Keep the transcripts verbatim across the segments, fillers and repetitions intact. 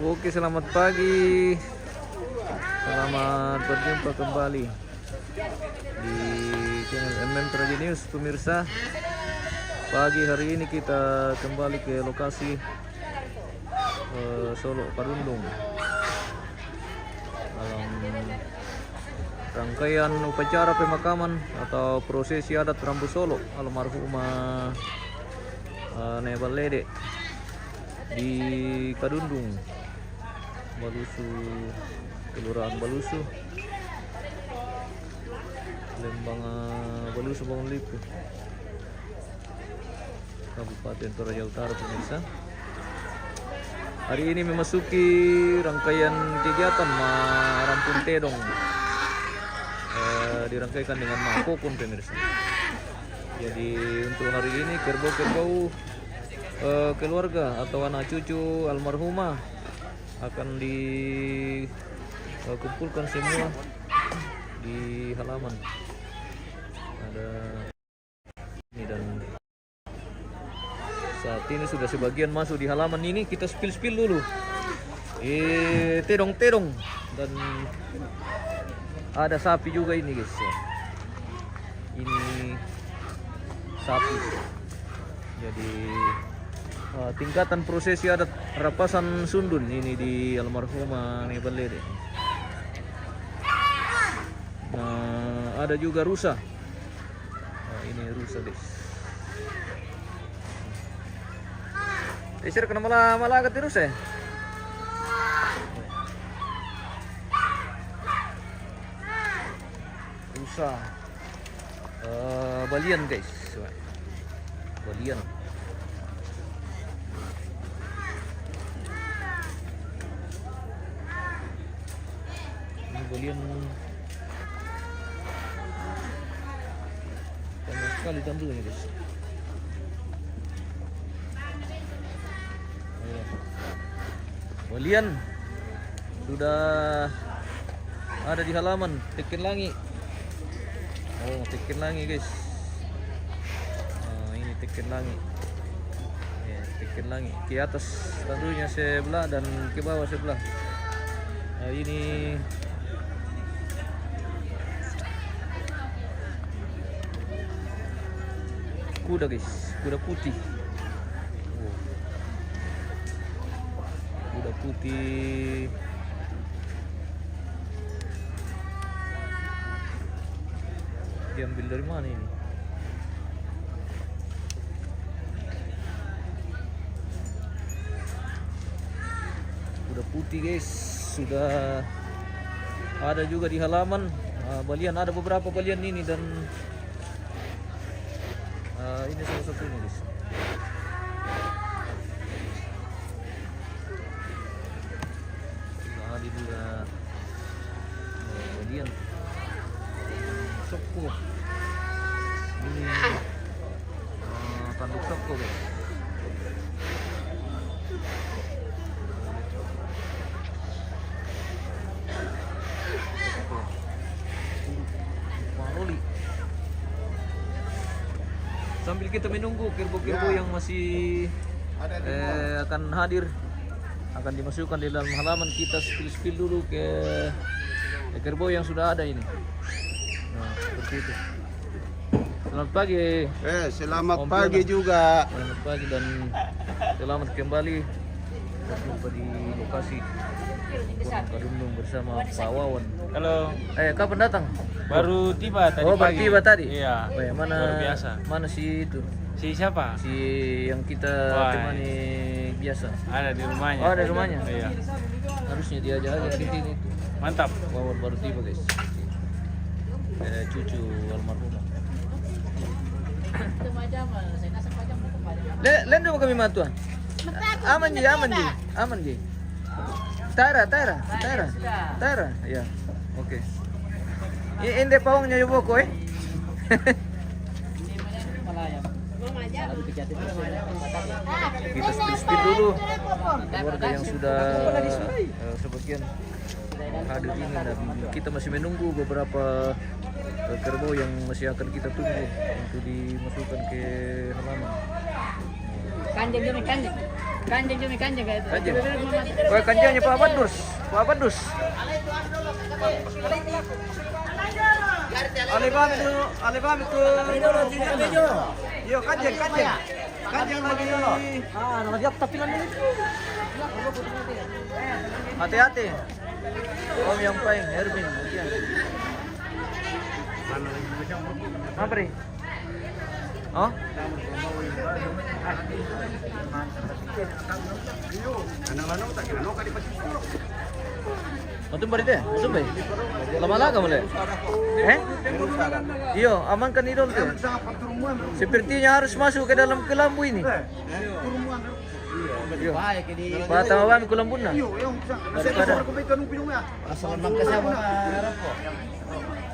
Oke, selamat pagi. Selamat berjumpa kembali di channel M M Praja News, pemirsa. Pagi hari ini kita kembali ke lokasi, eh, Solok Kadundung. Dalam rangkaian upacara pemakaman atau prosesi adat Rambu Solok almarhumah, eh, Nai Ballede di Kadundung, Balusu, Kelurahan Balusu, Lembang, eh, Balusu, Bangun Lipu, Kabupaten Toraja Utara, pemirsa. Hari ini memasuki rangkaian kegiatan marampun tedong, eh, dirangkaikan dengan makokon, pemirsa. Jadi, untuk hari ini kerbau-kerbau, eh, keluarga atau anak cucu almarhumah akan di, eh, kumpulkan semua di halaman. Ada ini dan saat ini sudah sebagian masuk di halaman ini, kita spill-spill dulu. Eh, tedong-tedong. Dan ada sapi juga ini, guys. Ini sapi. Jadi, eh, tingkatan prosesi adat Rapasan Sundun ini di almarhumah Nai Ballede. Nah, ada juga rusa. Nah, ini rusa, guys. Eh, sir, kenapa malah, malah agak terus, eh? Rusa. Eh, balian, guys. Coba. Balian. Ini balian banyak sekali tandunya, guys. Iya. Balian sudah ada di halaman, teken langi. Oh, teken langi, guys. Oh, ini teken langi. Ya, teken langi. Ke atas tandunya sebelah dan ke bawah sebelah. Nah, ini kuda, guys, kuda putih. Oh. Kuda putih. Diambil dari mana ini? Kuda putih, guys, sudah ada juga di halaman. Ah, balian, ada beberapa balian ini dan, ah, ini salah satunya, guys. Nah, di dua, eh, balian. Sokko. Ini, eh, tanduk sokko, guys. Paroli. Sambil kita menunggu kerbau-kerbau, ya, yang masih, ada di, eh, mall, akan hadir, akan dimasukkan di dalam halaman, kita spill-spill dulu ke, ke kerbau yang sudah ada ini. Nah, seperti itu. Selamat pagi. Eh, selamat Om pagi Piana juga. Selamat pagi dan selamat kembali berjumpa di lokasi Gunung Kadundung bersama Pak Wawan. Halo. Eh, kapan datang? Baru tiba tadi pagi. Oh, baru tiba tadi? Iya. Oh, ya, mana, luar biasa, mana si itu? Si siapa? Si yang kita, wah, temani biasa. Ada di rumahnya. Oh, ada di rumahnya? Iya. Harusnya diajak aja ke sini. Mantap. Wawan baru tiba, guys. Eh, cucu almarhumah. Le, lendo kami matua. Aman ji, aman ji, aman ji. Tara, tara, tara, tara. Ya, oke. Ini ende pawangnya yo boko, eh. Kita speed-speed dulu. Keluarga yang sudah, eh, sebagian hadir ini dan kita masih menunggu beberapa, eh, kerbau yang masih akan kita tunggu untuk dimasukkan ke halaman. Kanjeng, kanjeng. Kanjeng, Jumi, kanjeng, guys. Kanjeng. Woi, kanjengnya Pak Badus. Pak Badus. Alibami tu, alibami tu. Yo, kanjeng, kanjeng. Kanjeng lagi. Ah, nama dia tapi lagi. Hati-hati. Om yang paling Hermin. Apa ni? Oh? Matumba dite, matumba. Lama laga mule. Eh? Iyo, aman kan idol tu. Sepertinya harus masuk ke dalam kelambu ini. Iyo. Patama bami ku lambunna. Daripada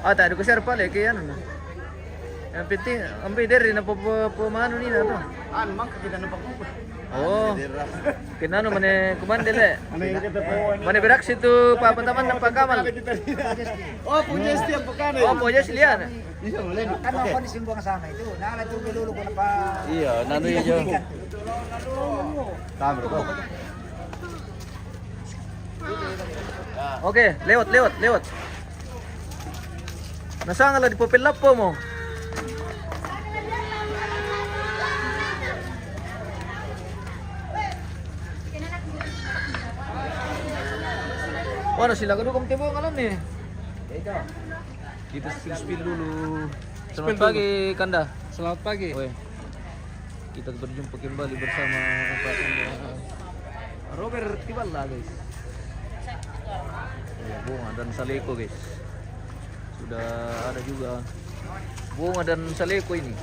Ah, tak ada kusir pale ke anu na. Yang penting ambil dari na po po po manu ni na to. Anu, mangka kita nampak kuku. Oh. Kinanu mane kumande le. Mane beraksi tu pa teman nampak kamal. Oh, punya setiap pekan. Oh, punya selian. Bisa boleh. Kan apa ni simbang sana itu? Nah, itu dulu kenapa? Iya, nanu iya. Tamro. Oke, lewat, lewat, lewat. Nasanga la di popel lappo mo. Wah, sila kedua kamu tembok ngalan nih. Kita spill, spill dulu. Selamat pagi, Kanda. Selamat pagi. Weh. Kita berjumpa kembali bersama Pak Robert Tiballa, guys. Ya, bunga dan saleko, guys. Sudah ada juga bunga dan saleko ini.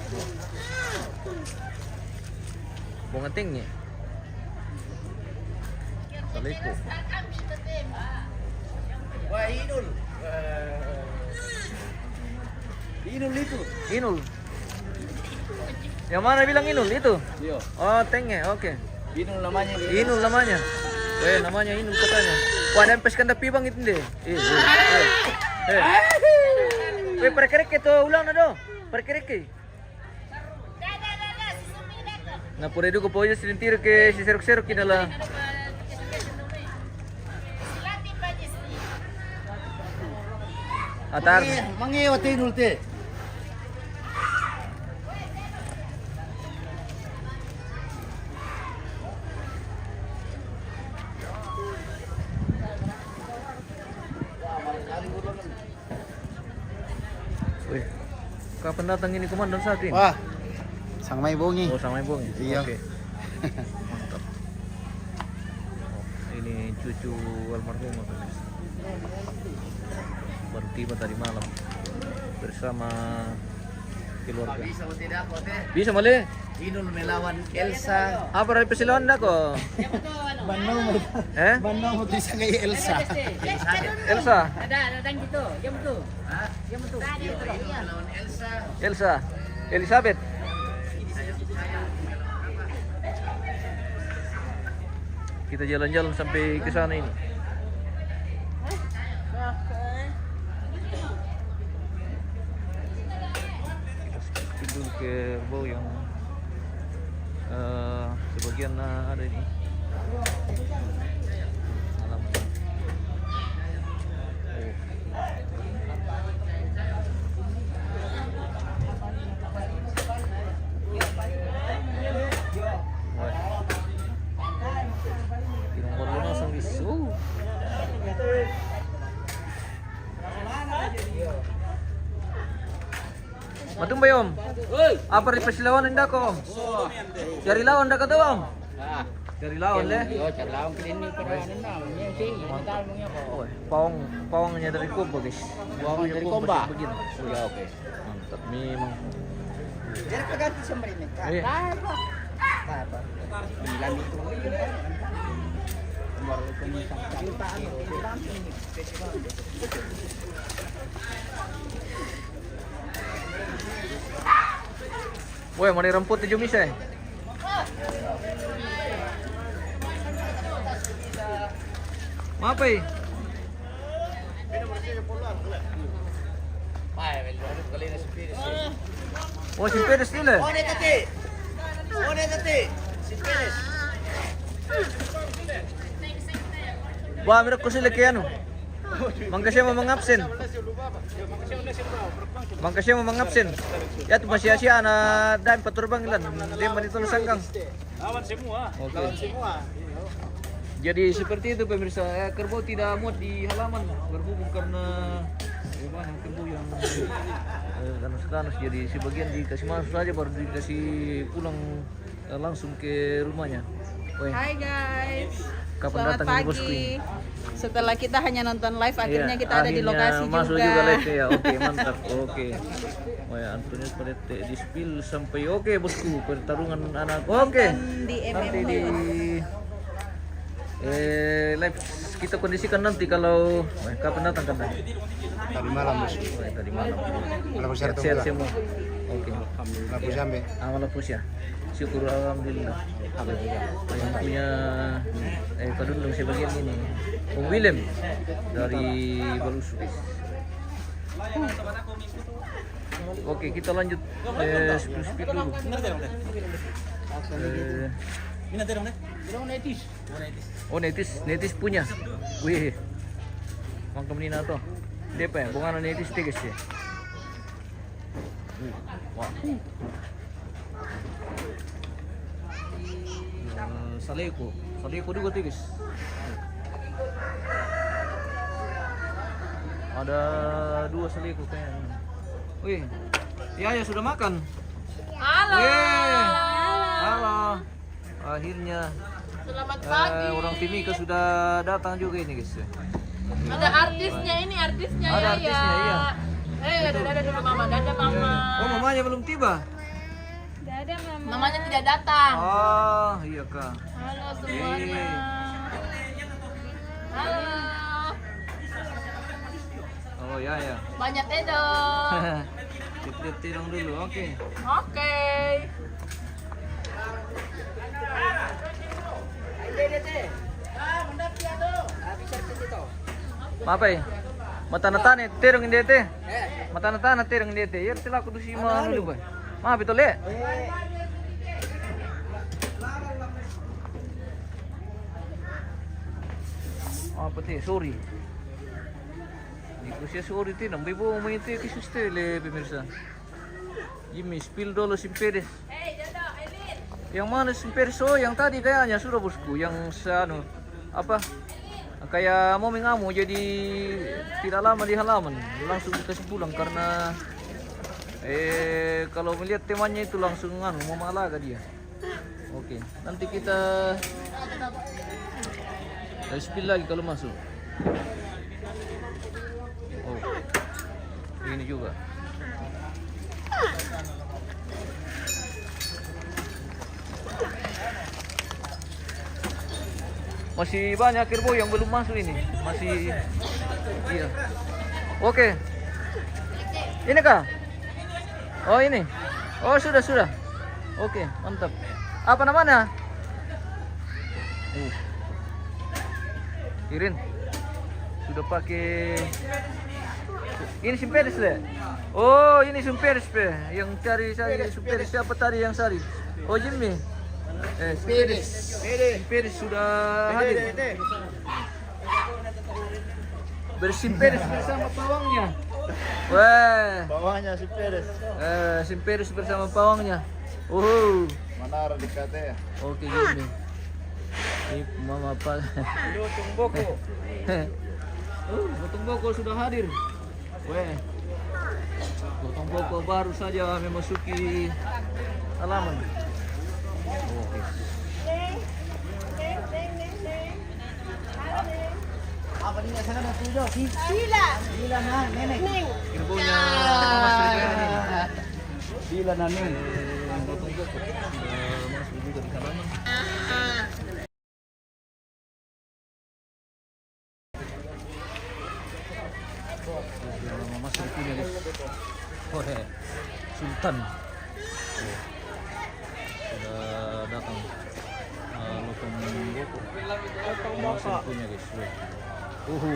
Bunga tinggi. Saleko. Wah, Inul. Inul itu. Inul. Yang mana bilang Inul itu? Iya. Oh, tenge, oke. Inul namanya. Inul namanya. Weh, namanya Inul katanya. Wah, ada peskan tapi bang itu deh. Eh, eh, eh. Eh. Weh, perkerek itu ulang na do. Perkerek. Na pura duka po Ojas lintiro ke si serok-serok kina la. Atar. Mangi-, mangiwa tinul te. Wih, kapan datang ini Komandan Sadin? Wah, sang mai bongi. Oh, sang mai bongi. Iya. Oke. Mantap. Ini cucu almarhum apa nih? Baru tiba tadi malam bersama keluarga. Bisa male? Inul melawan Elsa. Apa dari persilawan dako? Banno mo. Eh? Banno mo bisa kay Elsa. Elsa. Ada, ada dan gitu. Yang betul. Yang betul. Elsa. Elizabeth. Kita jalan-jalan sampai ke sana ini. Tidur ke bawah yang, eh, sebagian, eh, ada ini. Alam. Oh. Wah. Matumba, Om. Apa ri persilawan dako, Om? Cari lawan dako to, Om? Cari lawan le. Yo, cari lawan kini pada anu na, ini sih, ini tahu punya kok. Oh, pawang, pawangnya dari Komba, guys. Pawang dari Komba. Begini. Ya, oke. Mantap memang. Jadi pagati sa marimik ka. Iya. Apa? Bilang itu. Baru itu minta. Woi, mau diremput tujuh mise. Mapai? Oh, si Pérez dulu. Oh, ini tadi. Oh, ini tadi. Si Pérez. Wah, mira ko sila ke anu. Mangkasema mangabsen. Mangkasema mangabsen. Ya tu masih asia ana dan paturbang ilan. Dia manito sanggang. Lawan semua. Oke. Lawan semua. Jadi seperti itu pemirsa, eh, kerbau tidak muat di halaman berhubung karena, eh, banyak kerbau yang, eh, kanus-kanus. Jadi sebagian dikasih masuk saja baru dikasih pulang, eh, langsung ke rumahnya. Weh. Hai guys. Kapan datang ini, bosku ini? Setelah kita hanya nonton live, akhirnya kita ada di lokasi juga. Iya, akhirnya masuk juga live ya. Oke, mantap. Oke. Weh, Antonius Padete di spill sampai, oke, bosku, pertarungan anak. Oke. Nonton di M M News. Nanti di, eh, live kita kondisikan nanti kalau, eh, kapan datang kan? Tadi malam, bosku. Oh, ya, tadi malam. Kalau siap, siap semua. Oke. Alhamdulillah. Siap. Aman, Bos, ya. Syukur, alhamdulillah. Alhamdulillah. Yang punya, eh, padundung sebagian ini. Om Willem dari Balusu. Oke, kita lanjut, eh, speed, speed dulu. Eh, oh, Netis. Netis punya. Wih. Mangka menina to. Depe, bongana Netis teges ya. Wih, wah. Eh, Saleko. Saleko juga teges. Ada dua Saleko kayaknya. Wih. Ya, ya, sudah makan. Halo. Wih. Halo. Akhirnya, selamat pagi. Eh, orang Timika sudah datang juga ini, guys. Ada artisnya ini, artisnya. Ada ya, artisnya, ya. Iya. Eh, dadah, dadah dulu, Mama. Dadah, Mama. Oh, mamanya belum tiba? Dadah, Mama. Mamanya tidak datang. Oh, iya, Kak. Halo semuanya. Iya. Halo. Oh, ya, ya. Banyak tedo. Kita tolong dulu, oke. Oke. Mape? Matana-tana terong indete. Matana-tana terong indete. Yer tilaku tu si manu lupa. Mape tole? Apa te? Sorry. Di kusia sorry te, nambai bo mai te kisus te le pemirsa. Jimmy spill dolo simpedes. Yang mana simpedes? Oh, yang tadi kayaknya sudah, bosku. Yang seanu, apa? Kayak mau mengamu, jadi tidak lama di halaman. Langsung dikasih pulang karena, eh, kalau melihat temannya itu langsung anu, mau malaga dia. Oke, nanti kita, eh, spill lagi kalau masuk. Oh, ini juga. Masih banyak kerbau yang belum masuk ini. Masih, iya. Oke. Ini kah? Oh, ini. Oh, sudah, sudah. Oke, mantap. Apa namanya? Uh. Irin. Sudah pakai ini simpedes le. Oh, ini simpedes pe. Yang cari saya simpedes siapa tadi yang sari? Oh, Jimmy. Eh, simpedes. Simpedes sudah hadir. Bersimpedes bersama pawangnya. Weh. Pawangnya simpedes. Eh, simpedes bersama pawangnya. Uhu. Manara di kate. Oke, gini. Ini mama apa? Gotong boko. Uh, gotong boko sudah hadir. Weh. Gotong boko baru saja memasuki halaman. Oke. Apa dia sana dah tujuh? Sila. Sila nah, nenek. Neng. Ilmunya masih kayak ini. Sila nah, neng. Eh, gotong boko. Eh, masuk juga di halaman. Masuk punya, guys. Oh, eh. Sultan. Sudah datang. Eh, lotong boko. Lotong boko. Masuk punya, guys. Uhu.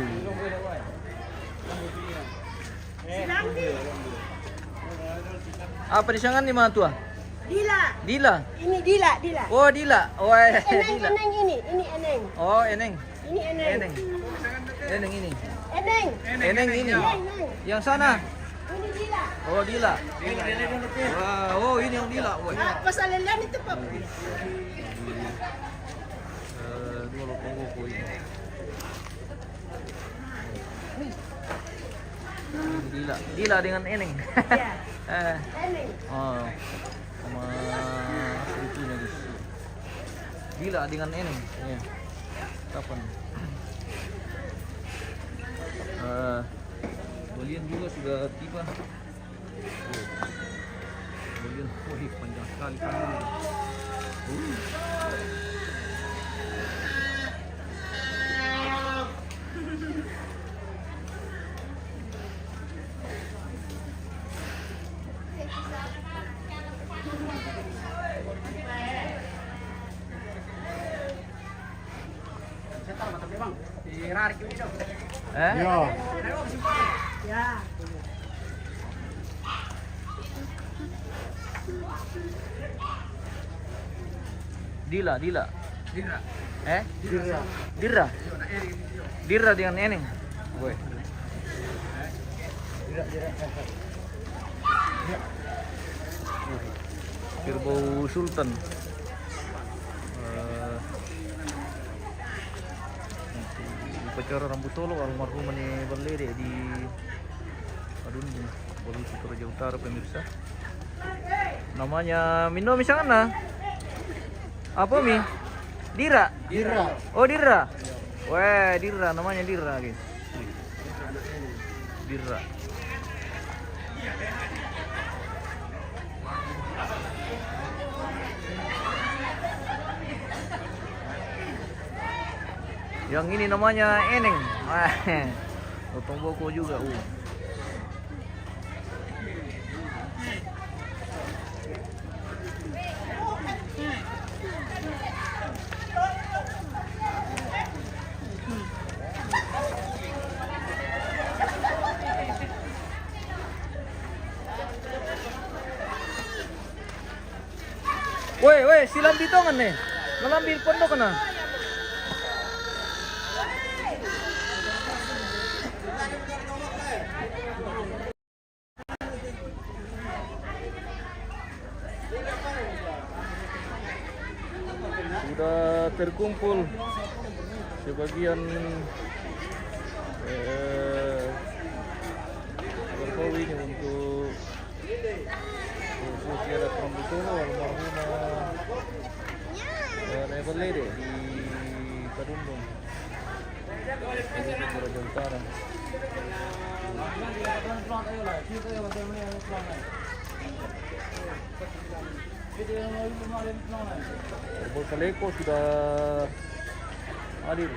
Apa di sana ni, matua? Dila. Dila. Ini Dila, Dila. Oh, Dila. Oh, eh, Eneng, Dila. Eneng ini, ini Eneng. Oh, Eneng. Ini Eneng. Eneng. Eneng ini. Eneng. Eneng ini. Eneng, Eneng. Yang sana. Ini Dila. Oh, Dila. Wah, oh, ini yang Dila. Wah. Ah, pasal lelian itu, Pak. Eh, dua lokong buku ini. Dila, Dila dengan Eneng. Iya. Eh. Eneng. Oh, sama itunya, guys. Dila dengan Eneng. Iya. Kapan? Eh, belian juga sudah tiba. Kemudian, wih, panjang sekali kayu. Uh. Eh? Iya. Dila, Dila. Dirra. Eh? Dirra. Dirra. Dirra dengan Eneng. Woi. Kerbau Sultan. Eh, upacara rambu solo almarhum Nene Ballede di Padundung, Balusu, Toraja Utara, pemirsa. Namanya Mino misalnya. Apa mi? Dira? Dira. Oh, Dira. Weh, Dira, namanya Dira, guys. Dira. Yang ini namanya Eneng. Gotong boko juga, uh. Woi, woi, si lambi tongan ne. Malambi pondok na. Sudah terkumpul sebagian, eh, Jokowi ini untuk khusus ziarah Rambu Solo almarhumah, eh, Nene Ballede di Padundung. Ini Toraja Utara. Kerbau Saleko sudah hadir.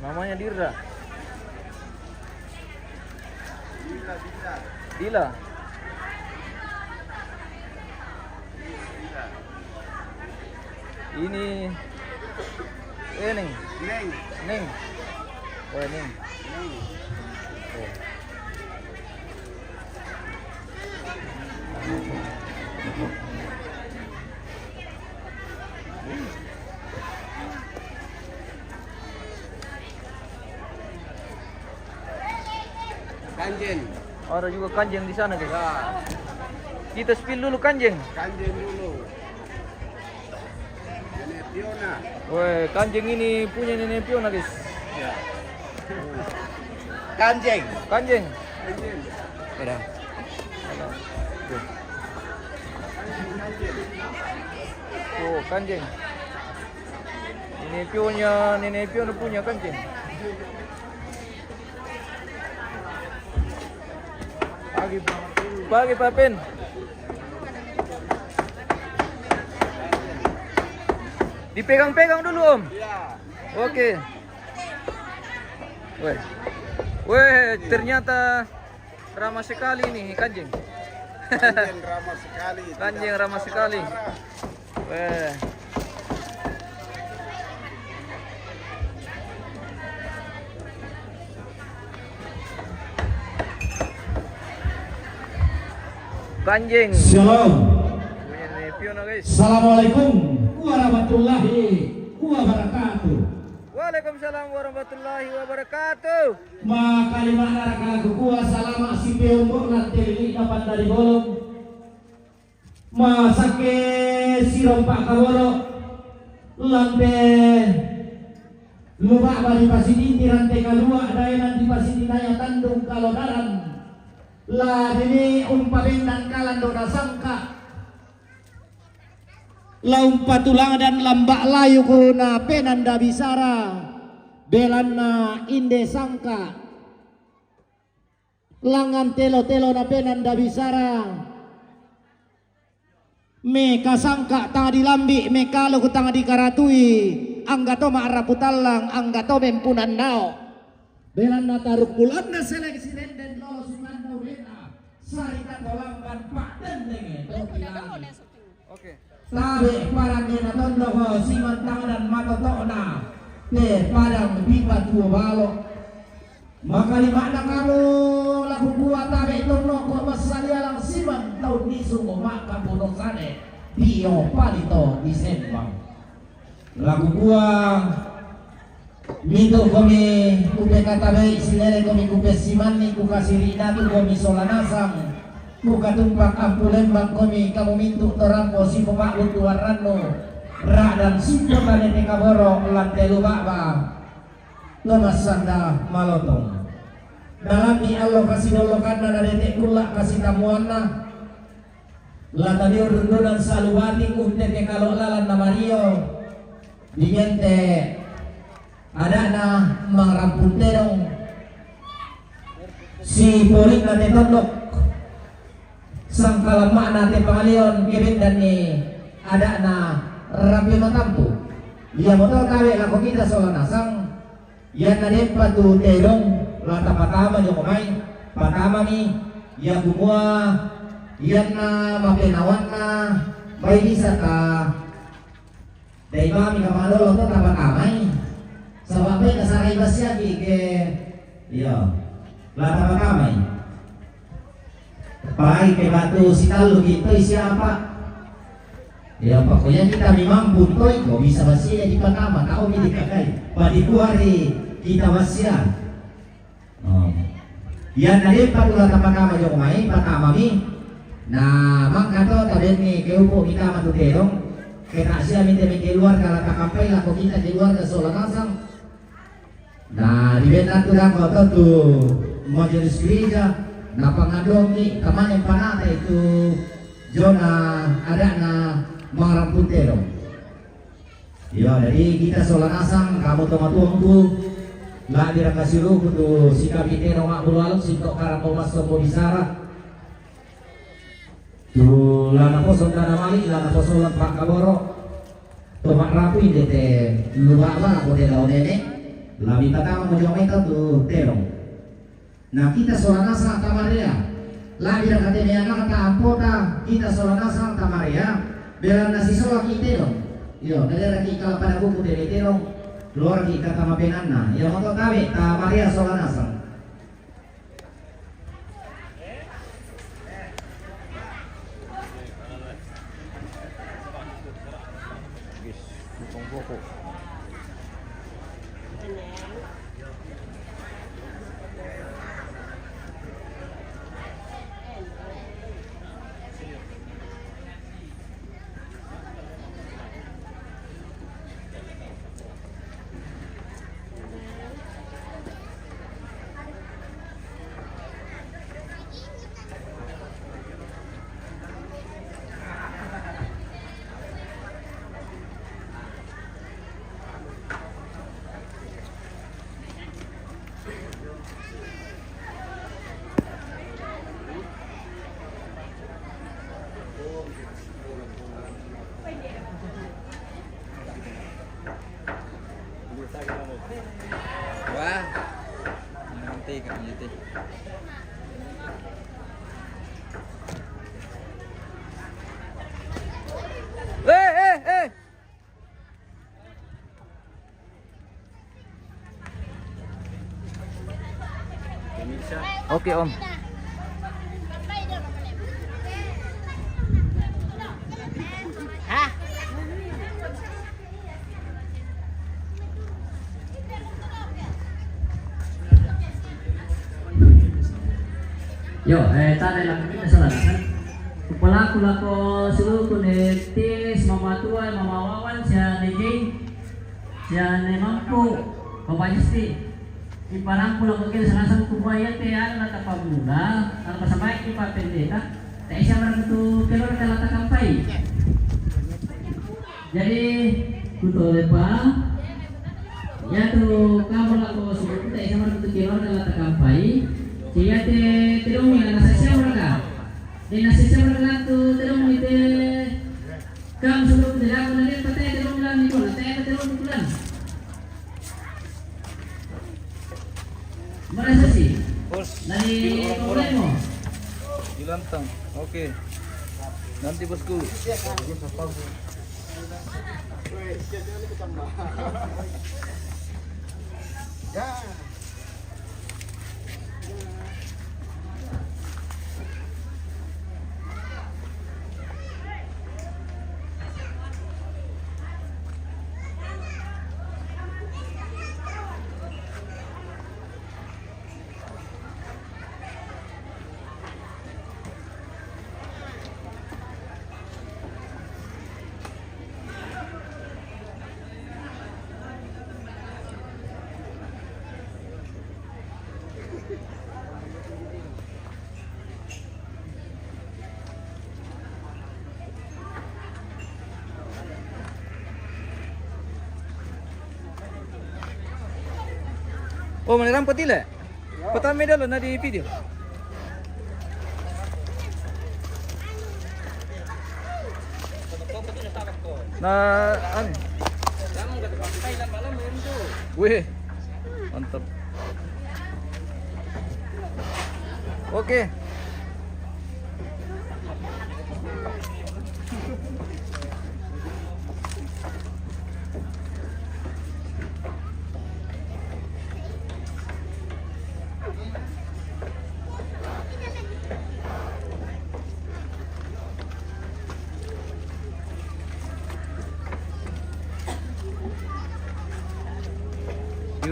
Namanya Dirra. Dila. Ini Eneng. Neng. Neng. Oh, Neng. Neng. Oh. Kanjeng. Ada juga kanjeng di sana, guys. Ya. Kita spill dulu kanjeng. Kanjeng dulu. Nene Piona. Woi, kanjeng ini punya Nene Piona, guys. Ya. Kanjeng. Kanjeng. Kanjeng. Ada. Ada. Tuh. Oh, kanjeng. Nene Piona, Nene Piona punya kanjeng. Pagi, pagi, Pak Pen. Dipegang-pegang dulu, Om. Iya. Oke. Weh. Weh, ternyata ramah sekali nih, kanjeng. Kanjeng ramah sekali. Kanjeng ramah sekali. Weh. Kanjeng. Shalom. Bunyi ni pion na, guys. Assalamualaikum warahmatullahi wabarakatuh. Waalaikumsalam warahmatullahi wabarakatuh. Makalima na raka laku kua salama si peombok lan te lili na pandari bolong. Masake sirompa kaboro lan te lubaba di pasidinti rante kalua daenan di pasidinaya tandung kalodaran. La dini umpabendan kalan do na sangka. La umpatulang dan lambak layu ku na penanda bisara. Belanna inde sangka. Langan telo-telo na penanda bisara. Me kasangka tang dilambik, me kaluku tang dikaratui, angga to ma'rapu tallang, angga to mempunan nao. Belanna taruk bulanna seleksi denden lolo sumanda urena, sarita tolangkan pak dendenge to tilangi. Oke. Tabe parange na tondoko siman tang dan matotokna te padang pipa tuo balo. Makalima'na kamu laku kua tabe tondoko massalialang siman tau nisungo maka bono sane dio palito di sembang. Laku kua Mitu komi kupekatabei, silele komi kupesimanni, kukasiri datu komi sola nasang, kukatumpak ampulembang komi kamu mintu torampo sipopa'bu tuarrannu, ra'dan sipotane te kaboro lan te lubaba to massanda malotong. Dalammi allo kasidollokanna na dete kulla kasitammuanna, La tadiur dundunan salubati unte ke kalo lalan na mario. Dimente ada'na mangrampun tedong. Si polikna te tondok sangkalamma'na te pangalion kebendanni ada'na rampe matampu. Iamoto tabe lako kita sola nasang. Ianna de'pa tu tedong, la tapatama joko mai, patamami, ia kumua, ianna mapenawanna, mai bisa ta, dai mami kamalolo to tapatamai, saba' mai nasarai basiaki ke, iya, la tapatamai. Pai ke batu sitallu ki toi siapa? Ya, pokoknya kita memang buntoi, kok bisa basia di patama, tahu mi dikakai. Padi kuari kita basia. Oh. Ya, na de'pa tu la tapatama joko mai, patama mi. Na mangka to tabenni ke upo mitama tu tedong. Ke tak sia mi te mi keluarga la takampai lako kita keluarga sola nasang. Na dibenna tu dako to tu majelis gereja, na pangadongki tamane panata itu jona ada'na mangrampun tedong. Iya, jadi kita sola nasang kamu tomatuangku, la diraka siruku tu sikapi tedong ma'bulu aluk sinto karambo massombo bisara. Tu la naposo tana mali, la naposo lan pakkaboro. To ma'rapu inde te lubaba ko te lao nene. La mipatama mo jomai tau tu tedong. Na kita sola nasang tamarea. La diraka te meana kata ampota, kita sola nasang tamarea. Belanna sisola ki tedong. Iyo, na diraki kala pada buku te tedong. Luar ki kata mapenanna. Iya moto tabe tamarea sola nasang. Wah, nanti Kak Yuti. Eh, eh, eh. Oke, Om. Yo, eh, tare lako kita salah kan. Kupalaku lako seluruh ne tis, mama tua, mama Wawan, sia ne Jeng, sia ne Mampu, Bapak Justi. Iparangku lako kita salah satu buah ya te ada lata pamula, tanpa sampai ipa pendeta. Tak sia marang tu keluarga lata kampai. Jadi, kutole pa, ya tu kamu lako suku tak sia marang tu keluarga lata kampai. Sia te tedong ni ana sia marang ka. Ina sisa berkenan tu terung ite kam sebelum tidak menit pete terung bilang itu, nanti ada terung pukulan. Merasa sih. Bos, dari di orang-orang. Problemo. Di lantang. Oke. Nanti bosku. Ya. Oh, mana rampat ile? Pertama dah lo na di video. Na, anu. Weh, mantap. Oke.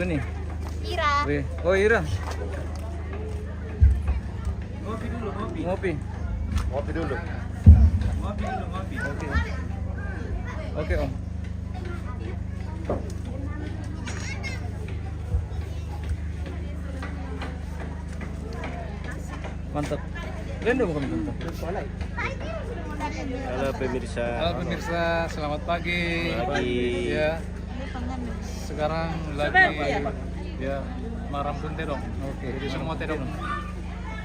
Ini. Ira. Weh. Oh, Ira. Ngopi dulu, ngopi. Ngopi. Ngopi dulu. Ngopi dulu, ngopi. Oke. Oke, Om. Mantap. Rendo bukan mantap. Halo pemirsa. Halo pemirsa, selamat pagi. Pagi. Ya. Sekarang lagi, ya, marampun tedong. Oke. Jadi semua tedong.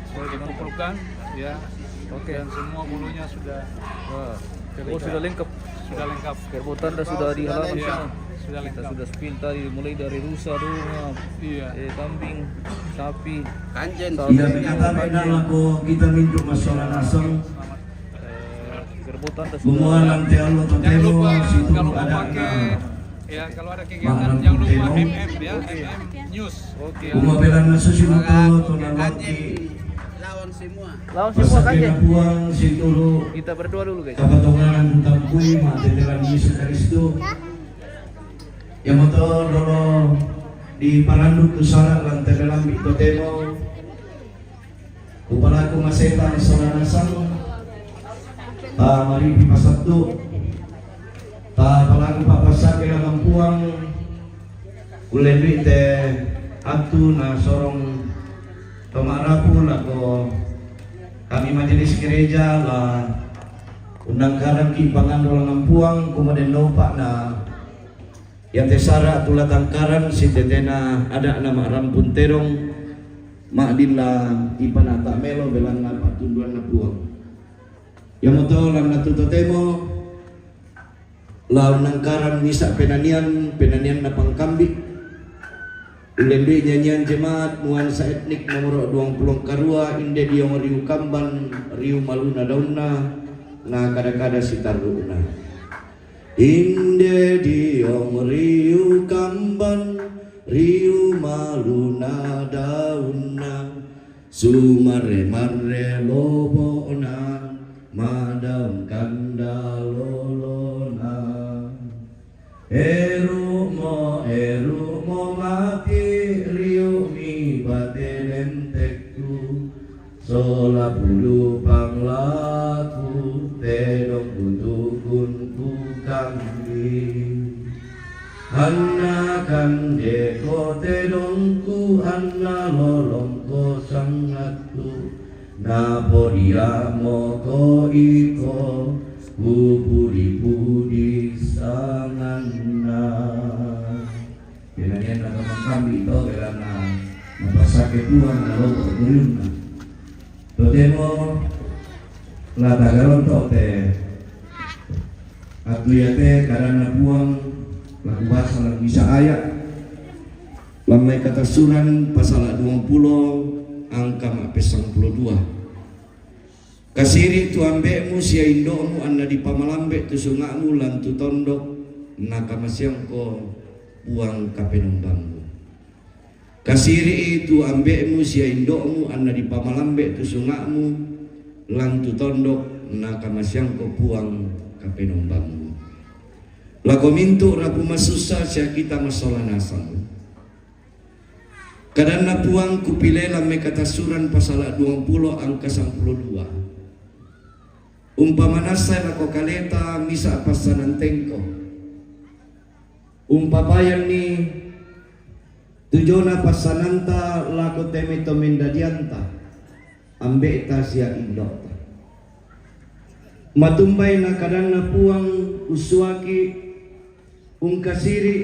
Sudah dikumpulkan, ya. Oke. Dan semua bulunya sudah. Wah. Oh, sudah lengkap. Sudah lengkap. Kerbau tanda sudah di halaman sana. Sudah lengkap. Kita sudah spill tadi, mulai dari rusa, domba, iya, eh, kambing, sapi. Kanjen. Sapi. Iya, berkata beda lako kita mintu masalah nasang. Eh, kerbau tanda sudah. Semua nanti alo. Jangan lupa, kalau mau pakai, ya, kalau ada kegiatan, jangan lupa M M, ya, M M News. Oke. Uma belana susi moto, tona laki. Lawan semua. Lawan semua. Pasakena kan, Puang, situru. Kita berdoa dulu, guys. Kapatonganan tampui, matetelan Yesus Kristu. Yang moto dolo di paranduk tu sara lantele lambi totemo. Kupalaku maseta sola nasang. Ta maripi pasattu. Ta palaku papasake la mampuang. Ulendui te attu na sorong tomarapu lako kami majelis gereja la undangkarangki pangando la mampuang kumadenno upa'na. Yate sara tu la tangkarang sitetena ada'na ma'rampun terong, ma'din la ipanata melo belanna pattunduanna Puang. Iamoto lanna tu totemo la unnangkarang misa' penanian, penanianna pangkambi'. Ullendui nyanyian jemaat nuansa etnik nomoro duang pulo karua, inde diong riu kamban, riu maluna daunna, na kada-kada sitarru'na. Inde diong riu kamban, riu maluna daunna, sumarre-marre lobo'na, madaung kanda lolona. Eru'mo, eru'mo mati, riu'mi bate lentekku, so Pulu panglaku tedong utukunku kambi. Anna kandeko tedongku, anna lolongko sangatku, napodiamoko iko kupudi-pudi sanganna. Pinanian na kamangkambi to, belanna napasake Puang naloko tulunna. Totemo la tagaronto te attu iate kadanna Puang la kubasa lan misa ayat. Lammai Katasuran pasala duampulo angka mappesangpulo dua. Kasiri tu ambe'mu sia indo'mu anna dipamalambe tu sunga'mu lan tu tondok, nakamaseangko Puang Kapenombammu. Kasiri tu ambe'mu sia indo'mu anna dipamalambe tu sunga'mu lan tu tondok, nakamaseangko Puang Kapenombammu. Lako mintu' rapu masussa sia kita massola nasang. Kadanna Puang kupile lammai Katasuran pasala duampulo angka sampulo dua. Umpamanassai lako kaleta misa passanantengko. Umpapayanni tujona passananta lako te mai to mendadianta, ambe'ta sia indo'ta. Matumbai na kadanna Puang, ussuaki ungkasiri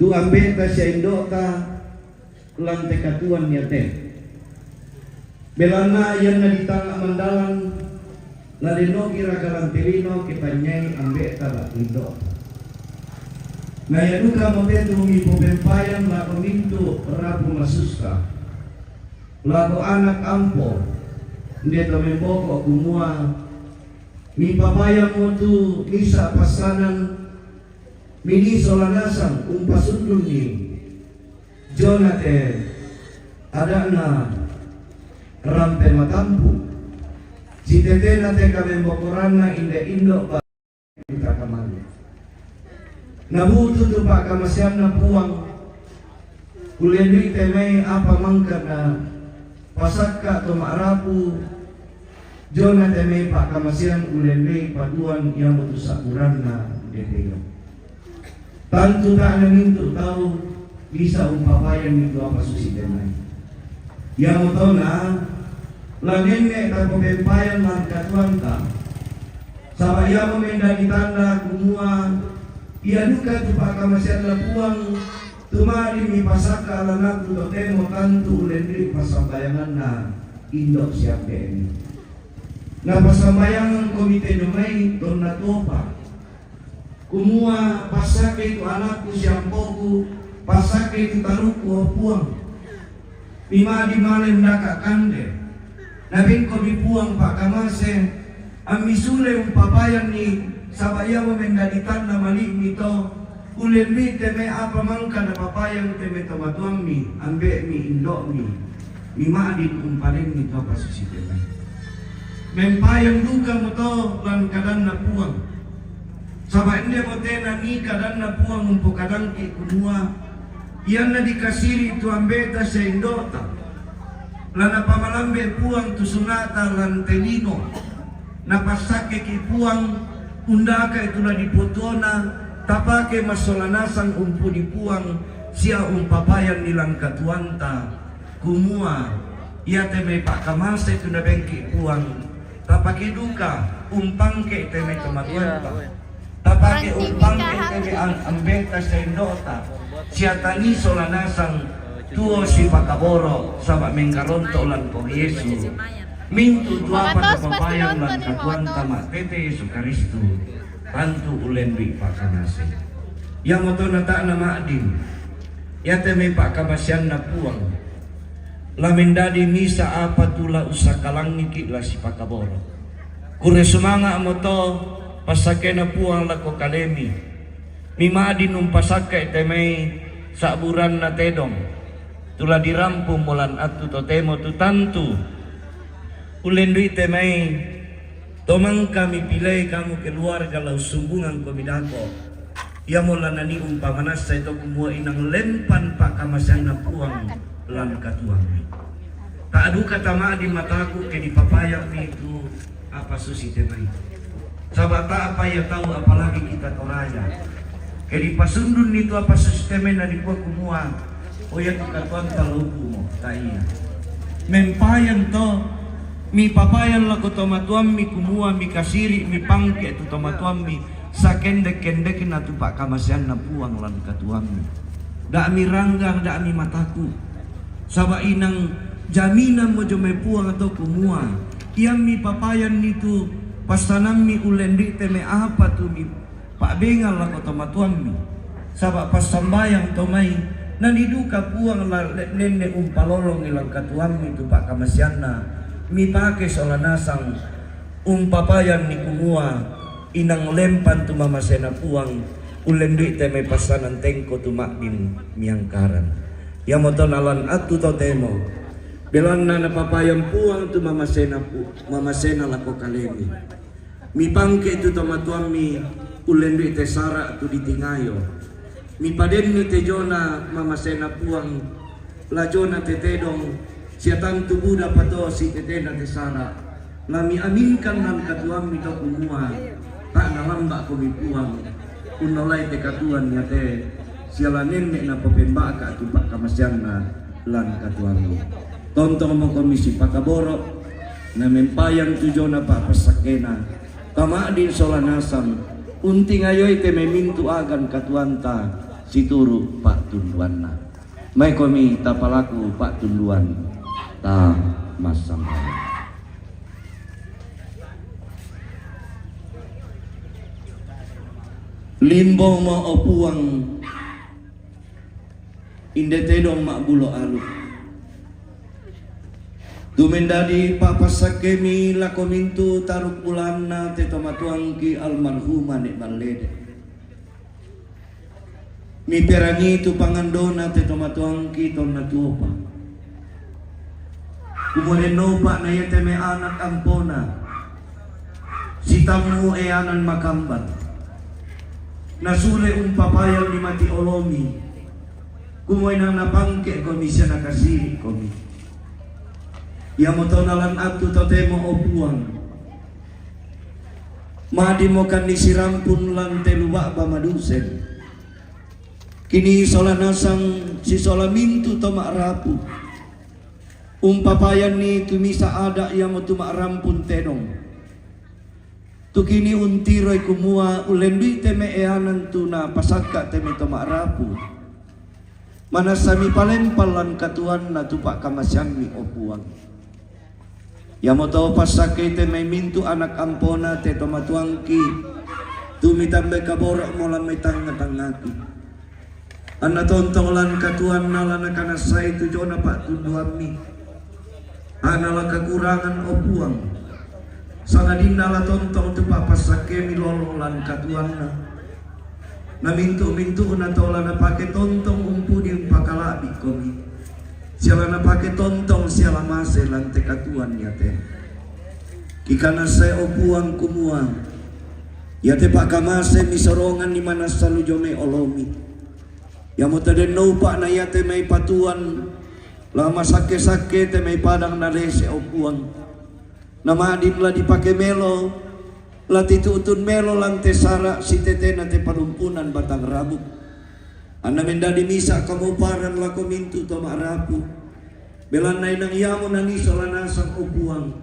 tu ambe'ta sia indo'ta lan te katuoan iate. Belanna ianna ditanga mandalan, la dennoki raka lan te lino ke tanynyai ambe'ta lako indo'ta. Na ia duka mote tu mipopempayang lako mintu' rapu masussa, lako anak ampo, inde to memboko kumua, mipapayang mo tu misa passanan, mini sola nasang umpasundunni jona te ada'na rampe matampu', sitetena te kamembokoranna inde indo' ba-, kita kamane. Nabutu tu pa'kamaseanna Puang, kullendui te mai apa mangkana pasakka to ma'rapu, jona te mai pa'kamasean ullendui patuoan iamotu sa'buranna deteyo. Tantu tae' namintu' tau bisa umpapayanni tu apa susi te mai. Iamotona, la nenne' tapopempayang lan katuoanta, saba' iamo mendadi tanda kumua, ia duka tu pa'kamaseanna Puang, tu ma'din mipasakka lan aku totemo tantu ullendui passambayanganna indo' sia ambe'mi. Napassambayangangkomi tedong mai tonna tuopa, kumua, passakkei tu anakku sia ampoku, passakkei tu tarukku, o Puang. Mima'din male undaka' kande. Nabengkomi Puang pa'kamase, ammi sule umpapayanni, saba' iamo mendadi tanda mali'mi to, ullendui te mai apa mangka napapayang te mai tomatoammi, ambe'mi, indo'mi, mima'din umpalenni tu apa susi te mai. Mempayang dukamo to lan kadanna Puang. Saba' indemo te nanii kadanna Puang umpokadangki kumua, ianna dikasiri' tu ambe'ta sia indo'ta, la napamalambe Puang tu sunga'ta lan te lino, napassakkeki Puang, undaka'i tu la dipotuona, tapake massola nasang umpudi Puang sia umpapayanni lan katuoanta, kumua, iate mai pa'kamase tu nabengki Puang, tapake duka umpangke te mai tomatoanta. Tapake umpangke te mai am-, ambe'ta sia indo'ta, sia tanii sola nasang tuo sipakaboro', saba' mengkaronto' lan Puang Yesu. Mintu' tu apa tapapayang lan katuoanta ma'tete Yesu Karistu, tantu ullendui pa'kamase. Iamoto nata'na ma'din, iate mai pa'kamaseanna Puang, la mendadi misa apa tu la ussakalangiki' la sipakaboro'. Kurre sumanga'mo to passakkena Puang lako kalemi. Mima'din umpasakka'i te mai sa'buranna tedong, tu la dirampungmo lan attu totemo tu tantu ullendui te mai to mangka mipilei kamu keluarga la ussumbungangkomi dako'. Iamo la nanii umpamanassai to kumua inang lempan pa'kamaseanna Puang lan katuoammi. Ta'duka tama'din mataku ke dipapayammi tu apa susi te mai. Saba' ta'pa ia tau apalagi kita Toraja. Ke dipasundunni tu apa susi te mai na dikua kumua, o iatu katuoanta la upumo, taia. Mempayan to, mipapayan lako tomatuammi kumua mikasiri', mipangke' tu tomatuammi, sakendek-kendekna tu pa'kamaseanna Puang lan katuoammi. Da' miranggang, da' mimataku'. Saba' inang jaminanmo jomai Puang to kumua, iammi papayanni tu passanammi ullendu'i te mai apa tu mipa'bengang lako tomatuammi. Saba' passambayang to mai, naniduka Puang la le-, nenne' umpalolongi lan katuoammi tu pa'kamaseanna, mipake sola nasang umpapayanni kumua, inang lempan tu mamasena Puang, ullendu'i te mai passanan tengko tu ma'din miangkaran. Iamoto nalan attu totemo, belanna napapayan Puang tu mamasena pu-, mamasena lako kalemi. Mipangke' tu tomatuammi, ullendu'i te sara' tu ditingayo. Mipadenni te jona mamasena Puang, la jona te tedong, sia tantu buda pato sitetena te sara'. La miaminkan lan katuoammi to kumua, ta' nalamba'komi Puang unnolai te katuoan iate, sia la nenne' napopembaka' tu pa'kamaseanna lan katuoammi. Tontongmokomi sipakaboro', na mempayan tu jona pa'passakkena, tama'din sola nasang, untingayoi te mai mintu' a'gan katuoanta situru' pa'tunduanna. Maikomi tapalaku pa'tunduan, ta massambayang. Limbomo, o Puang, inde tedong ma'bulo aluk. Tu mendadi pa'passakkemi lako mintu' taruk bulanna te tomatuangki almarhumah Ne' Ballede. Miperangi tu pangandona te tomatuangki tonna tuopa. Kumua dennopa na iate mai anak ampona, sitammu eanan makamban. Nasule umpapayan limati olomi, kumua inang napangke'komi sia nakasiri'komi. Iamoto nalan attu totemo, o Puang, ma'dinmokanni sirampun lan te lu ba'ba madusen. Kini sola nasang sisola mintu' to ma'rapu umpapayanni tu misa' ada' iamotu ma'rampun tedong. Tu kini untiroi kumua ullendu'i te mai eanan tu napasakka' te mai to ma'rapu. Manassa mipalempan lan katuoanna tu pa'kamaseammi, o Puang. Iamoto passakkei te mai mintu' anak ampona te tomatuangki, tu mitambai kaboro'mo lan mai tangnga-tangngaki. Anna tontong lan katuoanna la nakanassai tu jona pa'tunduammi. Anna la kakurangan, o Puang, sangadinna la tontong tu pa'passakkemi lolong lan katuoanna. Na mintu'-mintu'na to la napake tontong umpudi umpakala'bi'komi, sia la napake tontong sia la mase lan te katuoan iate. Kikanassai, o Puang, kumua iate pa'kamase misoronganni manassa lu jomai olomi. Iamoto dennopa na iate mai patuoan la masakke-sakke te mai padang nalese, o Puang. Na ma'din la dipake melo, la titu'tun melo lan te sara' sitetena te padumpunan batang rabuk. Anna mendadi misa' kamoparan lako mintu' to ma'rapu. Belanna inang iamo nanii sola nasang, o Puang,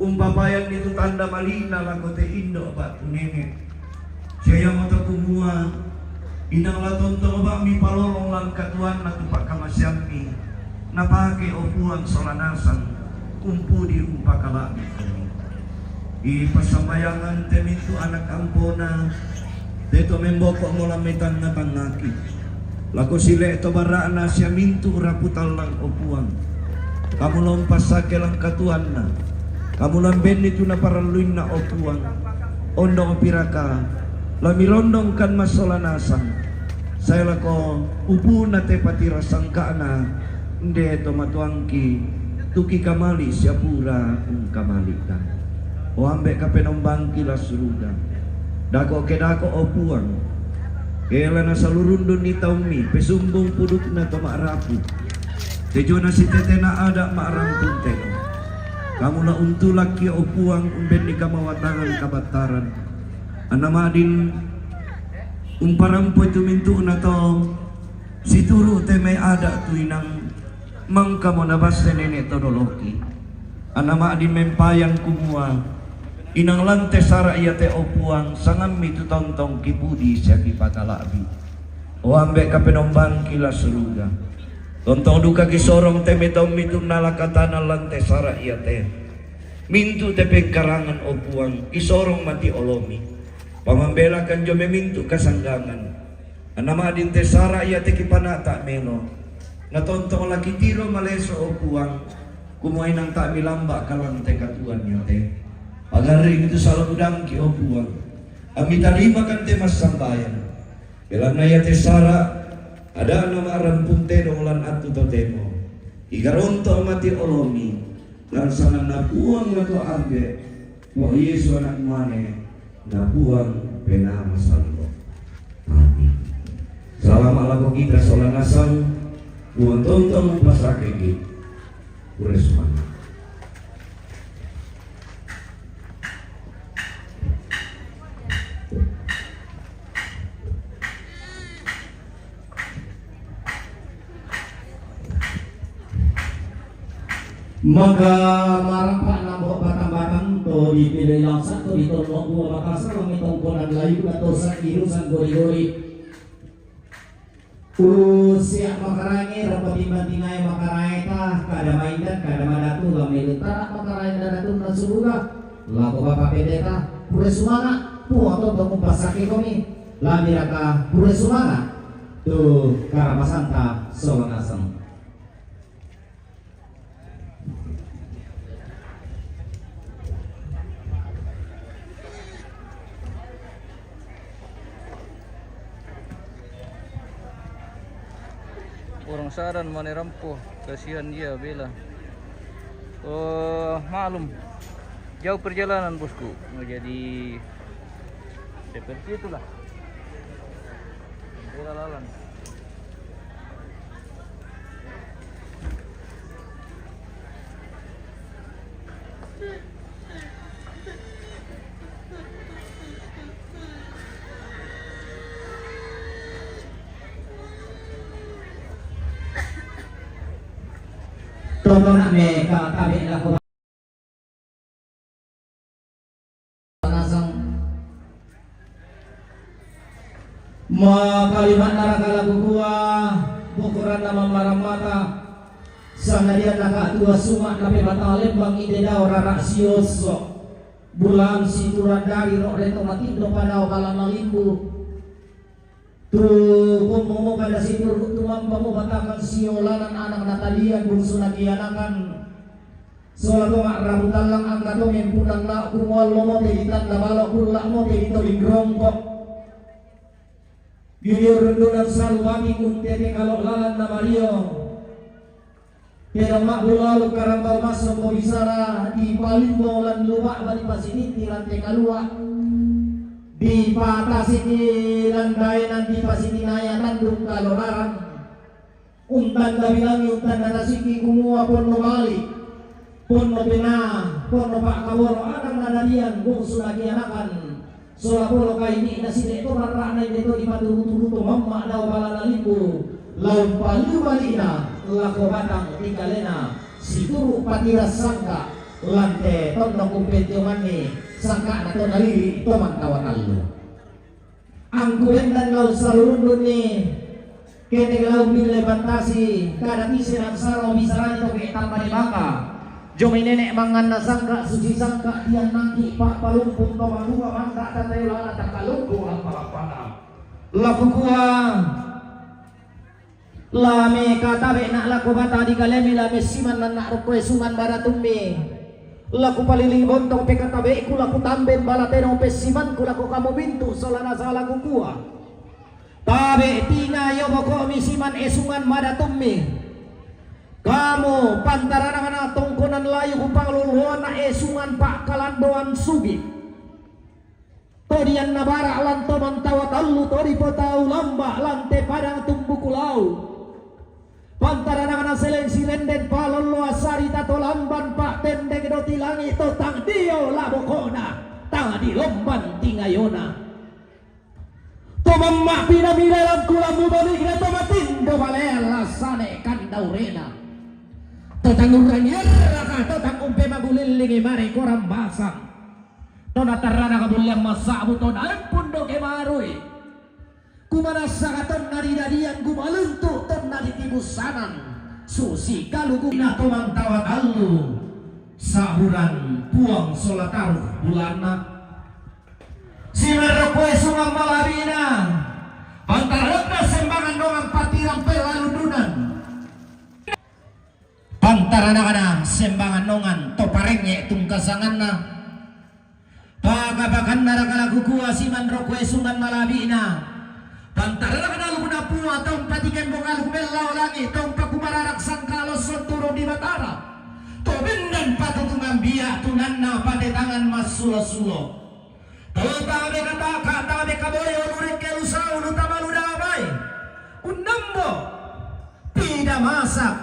umpapayanni tu tanda mali'na lako te indo' ba'tu nene'. Sia iamoto kumua, inang la tontong ba'mi palolong lan katuoanna tu pa'kamaseammi, napake, o Puang, sola nasang umpudi umpakala'bi'komi. I passambayangan te mintu' anak ampona, te to memboko'mo lan mai tangnga-tangngaki. Lako sile' to bara'na sia mintu' rapu tallang, o Puang. Kamu la umpassakke lan katuoanna. Kamu la umbenni tu naparalluinna, o Puang. Ondong piraka la mirondongkan massola nasang. Sae lako upuna te patira sangka'na, inde tomatuangki, tu kikamali' sia pura ungkamali'kan. O Ambe' Kapenombangki lan suruga, dako' ke dako', o Puang, ke la nasalurundunni taummi pesumbung pudukna to ma'rapu. Tejona sitetena ada' ma'rampun teno. Kamu la untulakki, o Puang, umbenni kamawatangan kabattaran. Anna ma'din umparampoi tu mintu'na to situru' te mai ada' tu inang mangkamo nabasse nene' to doloki. Anna ma'din mempayang kumua, inang lan te sara' iate, o Puang, sangammi tu tontong kipudi sia kipakala'bi. O Ambe' Kapenombangki lan suruga, tontong duka kisorong te mai tommi tu nala katana lan te sara' iate. Mintu' te pengkarangan, o Puang, kisorong mati' olomi. Pamambelakan dio mai mintu' kasanggangan. Anna ma'din te sara' iate kipana'ta' melo. Na tontong la kitiro maleso, o Puang, kumua inang ta' milamba' kalan te katuoan iate. Pagarring tu sala budangki, o Puang, ammi tarimakan te massambayang. Belanna iate sara' ada'na ma'rampun tedong lan attu totemo. Igaronto' mati' olomi, lan sanganna Puang lako Ambe', Puang Yesu Ana' Mane, na Puang Penaa Masallo'. Amin. Salama' lako kita sola nasang, Puang tontong umpasakeki. Pure sumanga'. Maka marapa' nambo' batang-batang to dipiloi langsa' to ditonno' Puang Makkasa, langngi tongkonan layuna to sa'irusang gori-gori. Usia' makaraengnge, rapa timbang-tingae makaraeta, kada maindan, kada madatu, lamelu tara makaraeng daratunna suruga, lako Bapa Pendeta, pure sumanga', Puang tontong umpasakkekomi, lami raka pure sumanga', tu karamasanta sola nasang. Orang Saran mane rampo, kasihan dia bela. Oh, maklum. Jauh perjalanan, bosku. Jadi seperti itulah. Bela lalan. Totona' me ka tabe' lako nasang. Makalima'na raka la kukua, bukuranna mammarang mata, sangadinna ka tua suma' napebata lembang inde dao rara siosso', bulan siturang dari ro're to matindo padao balanna limbu. Tu pummumu kada situru' tumampa mubatakan siolanan anak natalian bungsuna kianakan. Sola to ma'rabu tallang angka to mempunang lao' kumuallo mote ditanda balo' kulla' mote ditoling rongko'. Gidio rundunan salu bati' untete kalo' lalan na mario. Tedong ma'bulu alu karambau massompo bisara, dipalimbo lan luba'ba dipasitinti lan te kalua', dipatasiki lan daenan dipasitinaya tandung kaloraran. Untanda bilangi untanda tasiki kumua ponno bali', ponno penaa, ponno pa'kaboro' anak nadadian bungsu nakianakan. Sola polo kaini'na side' to marra'na inde to dipaturu-turu to mamma' dao balana limbu, la umpaliu bali'na lako batang ri kalena, situru' patirang sangka' lan te tondok umpentionganni sangka'na to nalili' to mangkawa tallu. Angku bendan la ussalurundunni. Ketek la umbille bantasi, kada tise naksara bisarani to ke tamba di baka. Jo mai nene' manganna sangka', susi sangka', tiannangki pa'palumpung to matua manda' tatae lana takkalumpu lappa-lappana. La kukua, la mekatabe'na' lako bata di kalemi, la messiman nanna' rokko esungan baratummi. La kupalilingi bontong pekatabe'ku, la kutamben bala tedong pessimanku lako kamu mintu' sola nasala kukua. Tabe' tingayo boko'mi siman esungan madatummi. Kamu pantarananna tongkonan layu kupaluluanna esungan pa'kalandoan sugi'. To dianna bara' lan to mantawa tallu to dipotau lamba' lan te padang tumbuku lau'. Pantaranakna seleng sirenden palolloa sarita to lamban pa'tendeng do ti langi' to tang dio la bokona, tang dilomban tingayona. To mamma' pinamila lamku lammu balikna to matindo balean la sane kandaurena. To tang urrangi erraka to tang umpe magulillingi mare korang basang. To natarrana kabulliang massa'bu to naempundoke marui. Kumanassa katonna ridadian kumaluntu' tonna ditibussanan. Susi kaluku na to mantawa tallu. Sa'buran Puang sola taru bulanna. Simarrokkoe sungang malabina. Pantaranakna sembangan nongan patirang pelalundunan. Pantaranakna sembangan nongan to parengnge' tungkasanganna. Pakapakanna raka la kukua simanrokkoe sungan malabina. Pantaranakna alukna Puang to umpatikembo aluk mellao langi' to umpakumararak sangkalo sotturung di Batara. To bendan patutungan bia' tunanna patetangan massulo-sulo. To tabe kataka tabe kaboyo lurekke lusau lutamalu damai. Unnambo pida masak.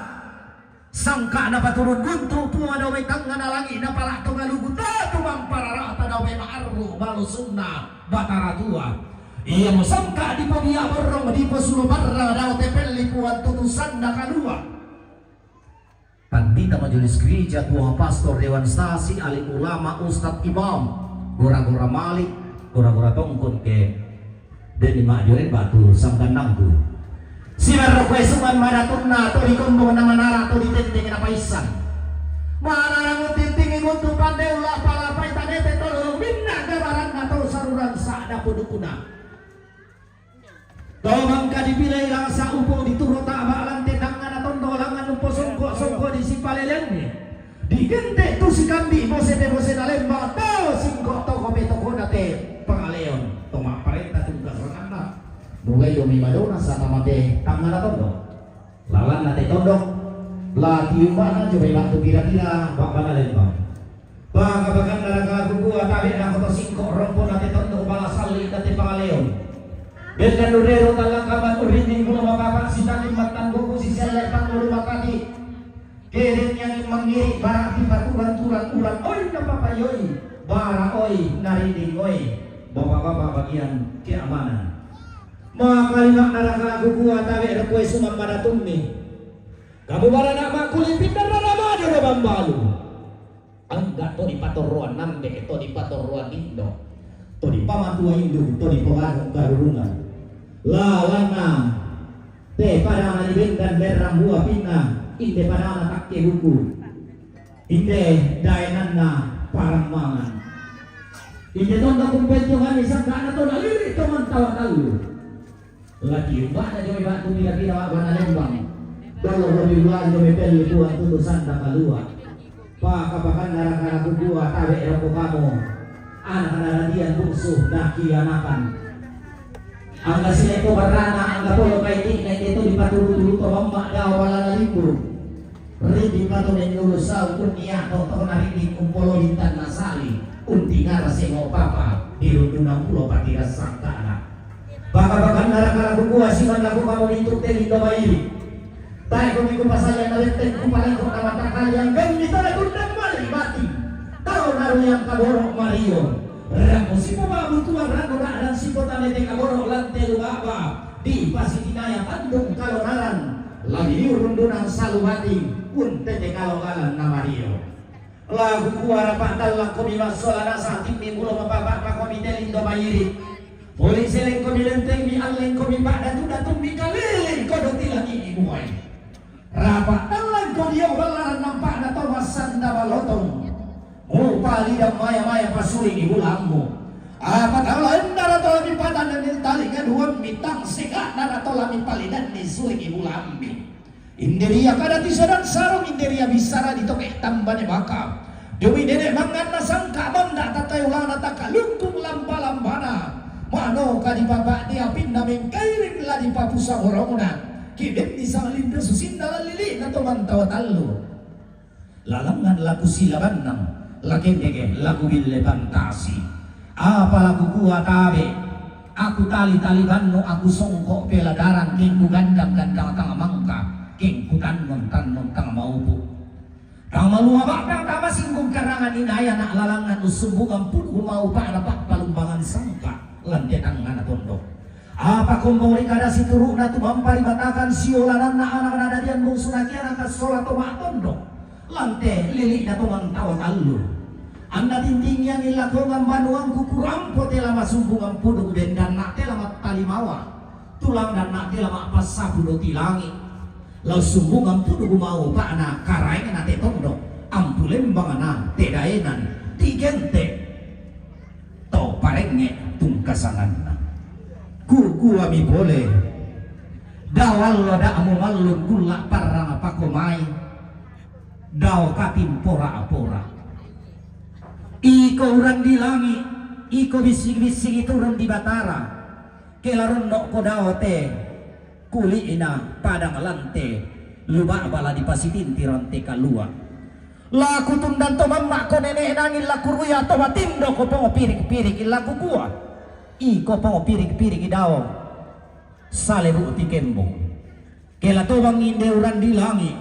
Sangka'na paturun guntu' Puang dao mai tangngana langi' napala' to kaluku tatu mampararata dao mai ma'arru' balusunna Batara Tua. Iamo sangka' dipobia borrong diposulo barra dao tepelli Puang tutusanna kalua'. Pandita majelis gereja, tuang pastor, dewan sasi, alim ulama, ustad, imam, gora-gora malik, gora-gora tongkon ke. Denni ma'jore batu sambannangku. Simarrokkoe sungan madatunna to dikombong na manara to ditenteng na paissan. Manara mutintingi guntu pande ulla palapai tanete to lolong minna gabaranna to saruran sa'da pudukuna. To mangka dipilai rasa upo dituro taba lante tangngana tondo langan upo songko-songko di sipalelenni. Digente' tu sikambi' bose te bose nalemba to singko' toko pe tokona te pangaleon to ma'parenta tungka soranganna. Mugai domi madona sata mate tangngana tondo. Lalanna te tondok la tiumbana jomai batu pira-pira ba'bana lembang. Pakapakanna raka kukua tabe' na koto singko' rompona te tondok bala salli' na te pangaleon. Bella nurero tallang kaman urrinding pulo mapapa sitalim mattan buku siselle pangulu makati. Kerengngi mangiri' bara' pipaturan-turan urang oi napapaioi bara' oi narinding oi. Bapa-bapa bagian keamanan. Makalima'na raka kukua tabe' rokkoe sumang madatummi. Kamu barana' makuli pinna rara mado na bambalu. Angga to dipatorroan nambe', to dipatorroan indo', to dipamatua indu', to dipoganu' karurungan. Lalanna te padana dibendan berrang bua pinna, inde padana takke buku, inde daenanna parammangan. Inde tonna kumpenjonganni sangka'na to nalili' to mantawa tallu. Laki umba'na jomai batu pira-pira ba'bana lembang. Dolo bobi bulan jomai pelli Puang tutusanna kalua'. Pakapakanna raka kukua tabe' rokko kamu. Anak naradian bungsu nakianakan. Angga sileko barrana angga polo kaiti'na inde to dipaturu-turu to mamma' dao balana limbu. Rinding pato mennulu sau kunnia to tona rinding umpolo bintanna sali untingara sengo' papa di rundunang pulo patira sangka'na. Pakapakanna raka kukua siman laku kamu mintu' te lindo mairi'. Tae' komi kupasaya na betteng kupaleko na matakali angganni tana tundang mali' bati. Tau naruyang kaboro' mario. Rako sipo mabutuan rako ra'dan sipo tanete kaboro' lante lubaba. Di pasitinaya tandung kalonaran. Lagi liu rundunang salu bati. Untete kalogalan na mario. Lagu kuara pa'dallangkomi massola nasa'timmi mulo mapapa' pakomi te lindo mairi'. Poli selengkomi lentengmi allengkomi pa'datu-datummi kalilingko do tilangi'i muai. Rapa' dallangko dio ballaran nampa'na to massanda balotong. Mupalidang maya-maya pasulingi bulammu. Apa tau laennara to lami padananni tali kaduammi tang sega'nara to lami palidanni sulingi bulammi. Inderia kada tisadang sarung inderia bisara ditoke tambane baka. Demi nene manganna sangka manda tatai ulana takalungkung lampa-lampana. Manoka dipapa' diapinna mengkairing la dipapusa borongna. Kidenni sanglinda susinna lallili'na to mantawa tallu. Lalangngan laku silabannang, lakendeke laku bille pantasi. Apa laku kua tabe', aku tali-tali bannu, aku songko' pela darang kengku gandang-gandang tang mangka. Kingkutan ngon tannon tang maupu. Tang malua ba'dang tama singgung karangan inaya na' lalangan ussumbungan pudu gumau pa'na pa'palumbangan sangka lante tangngana tondok. Apa kombong ri kada situru'na tu mampari batakan siolananna anak nadadian bungsuna kiana kassola to ma'tondok. Lante lili'na to mantawa tallu. Anna tintingiangi lakongan banuangku kurampo tela masumbungan pudu bendanna tela mattalimawa. Tulang danna tela ma'passapu doti langi'. Lau sumbungan pudu gumau pa'na karaengna te tondok, ampulembangna te daenan, tigente to parengnge tungkasanganna. Kukuami pole, dao allo da'mu mallun kulla' parrang pakomai, dao kating pora-pora. Iko urang di langi', iko bissing-bissingi turun di batara, ke laronno' ko dao te kuli'na padang lante, luba'ba la dipasitinti rante kalua'. La kutundang to mamma' ko nene' nangin la kuruya to matindo ko pongo pirik-pirik illa kukua. Iko pongo pirik-pirik dao sale bu'ti kembong. Ke la tobang inde urang di langi'.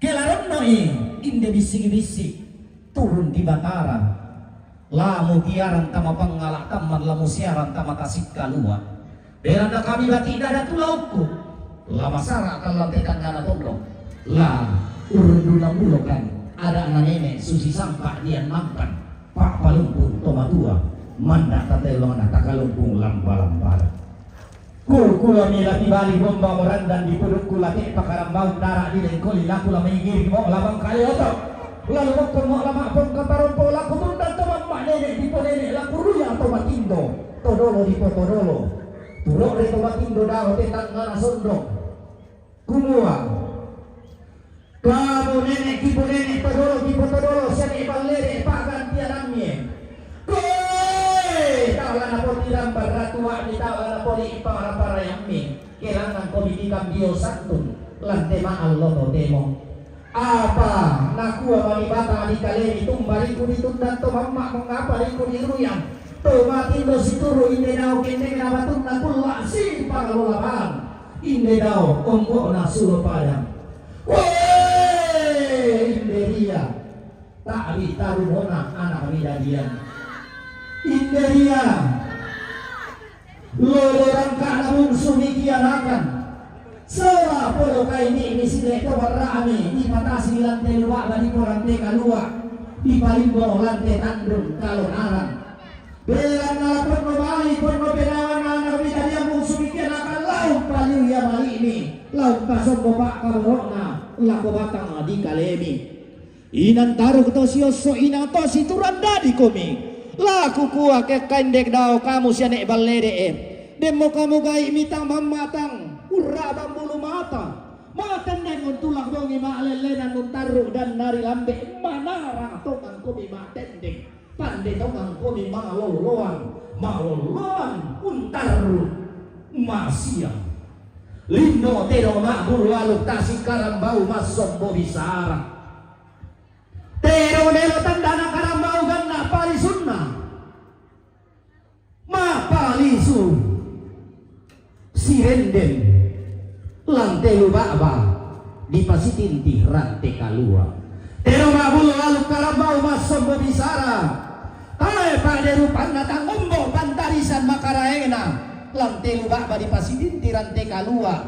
Ke la ronno'i inde bissing-bissing turun di batara. La mutiarang tama pangngala' tamman la musiarang tama tasikkalua. Beranna kami bati'na datu laukku. La masara' kallang te tangngana tondok. La urunduna mulokan ada'na nene' susi sampa' dian mampan. Pa'palumpung to matua. Manda' tatelona takalumpung lamba-lambara. Kukuami la tibali bomba morandan di pudukku la te'pa karambaung dara' di lengkoli laku la mengiri mo la mangkali oto. Lalu mokko mo la ma'pongka parompo laku tundang to mamma' nene' di ponene' laku ruya to matindo. Todolo di potodolo. Turo're to matindo dao te tangngana sondong. Kumua. Kamu nene' kipunene' todolo kipotodolo siane' ballede' pa'gantianammi. Koe tau la napotirang barratua'mi tau la napoli' para-parayammi. Kelangan komiti kambio santun lante ma'allo totemo. Apa nakua mami bata di kalemi tumbariku ditundang to mamma' mengapa riku diruyang. To matindo situru inde dao kendengna batunna kulla' si pangalolabang. Inde dao ongko'na sulo padang. Wee! Inde ria ta'bi tarumona ana' midadian. Inde ria lolo rangka'na bungsu mikianakan. Sola polo kaini'mi sile to barra'mi dipatasi lante luwa'ba di porante kalua'. Dipalimbong lante tandung kalonaran. Belanna la ponno bali, ponno penawanna ana' midadian bungsu mikianakan laung paliu ia mali'mi, laung pasombo pa'kaboro'na lako batang di kalemi. Inang taruk to siosso, inang to siturang dadikomi. La kukua kekkainde dao kamu siane' ballede'e. Demmo kamu gai' mitang mammatang, urra'bang bulu mata. Matenneng untulang bongi ma'lellenan untarru' dannari lambe' manarang tongangkomi ma'tendeng. Pande tongangkomi malolloang, malolloang untarru' ma'siang. Lindo tedong ma'bulu aluk tasi karambau massombo bisara. Tedong melo tandana karambau ganna' palisunna. Ma'palisu sirenden lante luba'ba dipasitinti rante kalua'. Tedong ma'bulu aluk karambau massombo bisara. Tae pa'de rupanna tangombo pantarisan makaraengna lante luba'ba dipasitinti rante kalua'.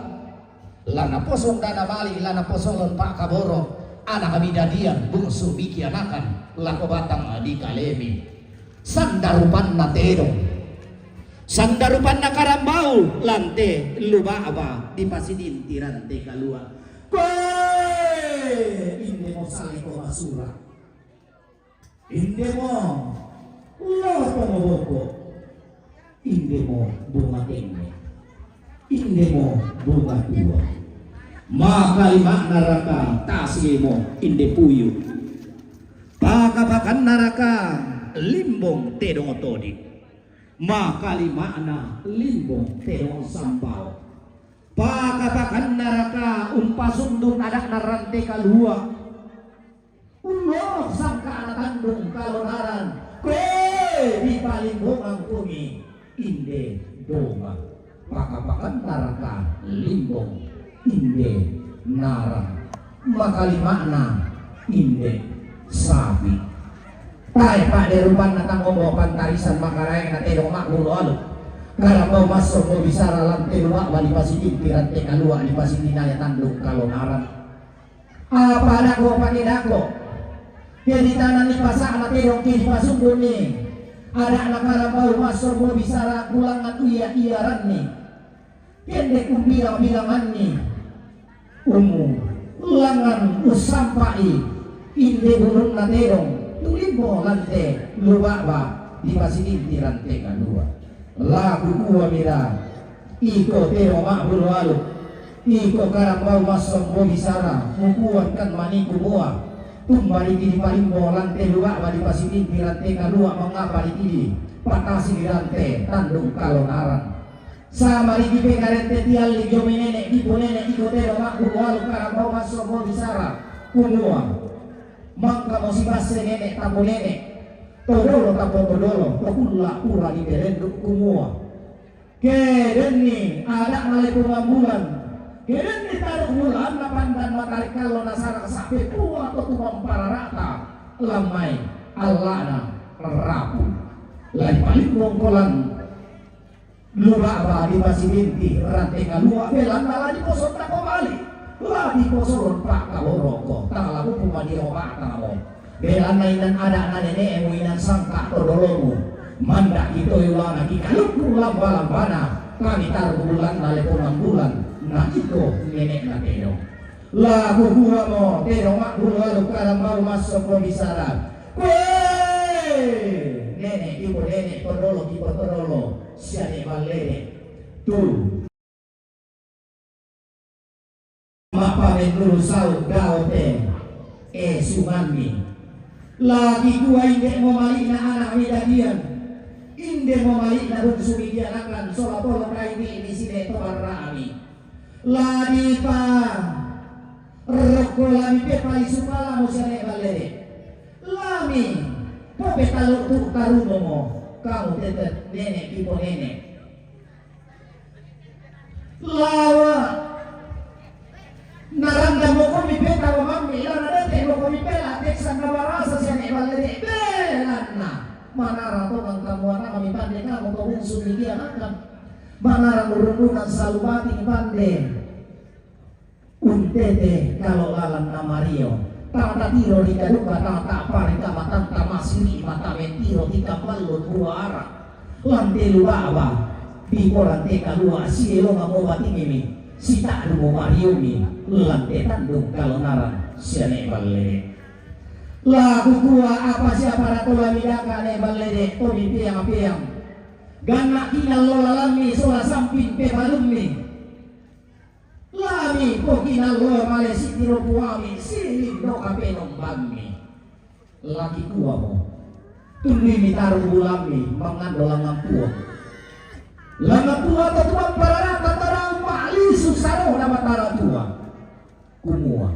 La naposong dana mali', la naposolon pa'kaboro', ana' midadian bungsu mikianakan lako batang di kalemi. Sanda rupanna tedong. Sanda rupanna karambau lante luba'ba dipasitinti rante kalua'. Koe indemo saleko masura. Indemo loto moboko. Indemo bunga temme. Indemo bunga tua. Makalima'na raka tasimo inde puyu. Paka-pakanna raka limbong tedong todi. Makalima'na limbong tedong sambao. Paka-pakanna raka umpasundun ada'na rante kalua'. Ullorok sangka'na tandung kalonaran, koe dipalimbongang komi inde donga. Paka-pakanna raka limbong inde Narang. Makalima'na inde sapi. Tae' pa'de rupanna tang ombo pantarisan makaraeng na tedong ma'bulu aluk. Karambau massombo bisara lan telu ba'ba dipasitinti rante kalua' dipasitinaya tandung kalonaran. Apa ada'ko pake dako? Ke ditananni pasa'na tedong ke dipasundunni. Ada'na karambau massombo bisara kulangan iya-iyaranni. Kende kumbilang-bilanganni ummu langngan ussampa'i inde bulunna tedong tulimbo lante luba'ba dipasitinti rante kalua'. La kukua mira, iko tedong ma'bulu aluk, iko karambau massombo bisara, mukuangkan mani kumua, tumbariki dipalimbo lante luba'ba dipasitinti rante kalua' mangapa dikidi patasi rante tandung kalonaran. Samariki pengarente tialli dio mai nene' dipo nene' iko tedong ma'bulu aluk karambau massombo bisara kumua, mangkamo sibasse nene' tapo nene', todolo tapo todolo, tokulla' pura diperendu' kumua, ke denni ada'na lepongan bulan, ke denni taruk bulanna pandan matari kallo nasara sappe pua to tumamparara'ta lan mai alla'na rapu. La dipalimbongko lan luba'ba dipasitinti rante kalua' belanna la diposottako mali', la diposolon pa'kaboroko, tang la kupumadio ba'tamo. Belanna inan ada'na nene'mu inan sangka' todolomu, mandaki toi ulana kikalukku lamba-lambana, kami taruk bulanna lepongan bulan, na iko nene'na tedong. La kukuamo tedong ma'bulu aluk karambau massombo bisara. Koe! Nene' kipo nene', todolo kipo todolo, siane' ballede. Tu mappamennulu sau' dao te, e, sunganni. La kikua inde'mo mali'na ana'mi dadian, inde'mo mali'na bungsumi kianakan sola polo kainni'mi side to barra'mi. La dipa rokko lami pepalisu palamo siane' ballede. Lami popetalu tu tarunomo, kamu tete nene' kipo nene'. Lawa naranda mokomi peta mammi, ilana dete mokomi pela teksan na marasa siane' ballede. Belanna manara tongeng kamu ana'mi pande, kamu to bungsumi kianakan. Manara murundunan salubating pande. Untete kalo lalan na mario, tang tatiro ri kaduka, tang ta'pari kamatanta masiri mata mentiro tika mallun buara. Lante luba'ba diporante kalua' sielonga mobatingimi, sita'dumo mariomi, lante tandung kalonaran siane' ballede. La kukua apa siapa ratola midaka ne' ballede, tomi peang-peang. Ganna' kinallo lalammi sola samping pebalummi. Lami pokinallo male sitiro puami, silinno kapenombammi. La kikuamo, tundui mitaro bulammi mangando langngan puo. Langngan puo to tumamparara'ta tadau ma'lisu saro'na Batara Tua. Kumua,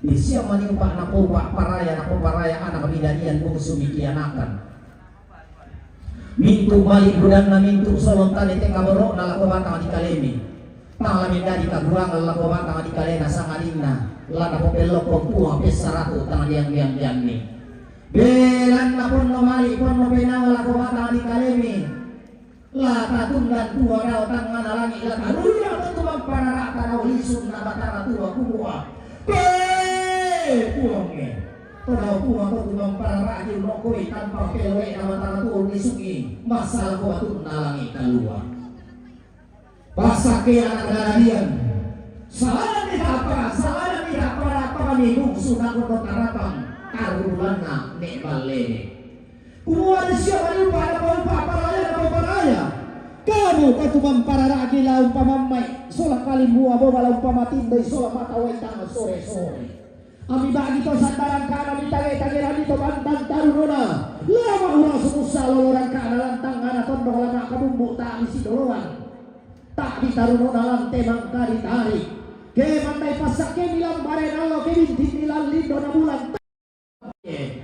disiang mani upa' napoupa' paraya, napoparaya ana' bidadian bungsumi kianakan. Mintu' mali' budanna, mintu' solong tane te kaboro'na lako batang dikalemi. Tang la mendadi kagurangan lako batang dikalena, sangadinna la napopellokkong Puang pessaratu tang diang-diang-dianni. Belanna ponno mali', ponno penawa lako batang dikalemi, la tatundan Puang dao tangngana langi', la taruya to tumamparara'ta dao lisunna Batara Tua, kumua, Pe, Puangnge, to dao Puang to tumamparara'ki unokkoi tampa peloe'na Batara Tua unnisungi massa lako batunna langi' kalua'. Passakke ana' kadadian. Salananni ta'pa, salananni ta'pa, ta'pami bungsu nakutto tarapang, tarru bulanna ne' ballede. Kumua disiang mani upa' napoupa' paraya, napoparaya. Kamu ko tumamparara'ki la umpamammai sola kalimbua boga, la umpamatindoi sola mata wai tang sore-sore. Ami bagi to sandarangkana, mitage-tagerami to bantang tarunona. La ma'urasu mussa lolorangkana lantangngana tondok, la ma'kabumbu ta'mi sidoloan. Ta'di tarunona lante mangkari-tari. Ke mandai passakkemi lambare nallo, ke bintinni lallindona bulan. Wee,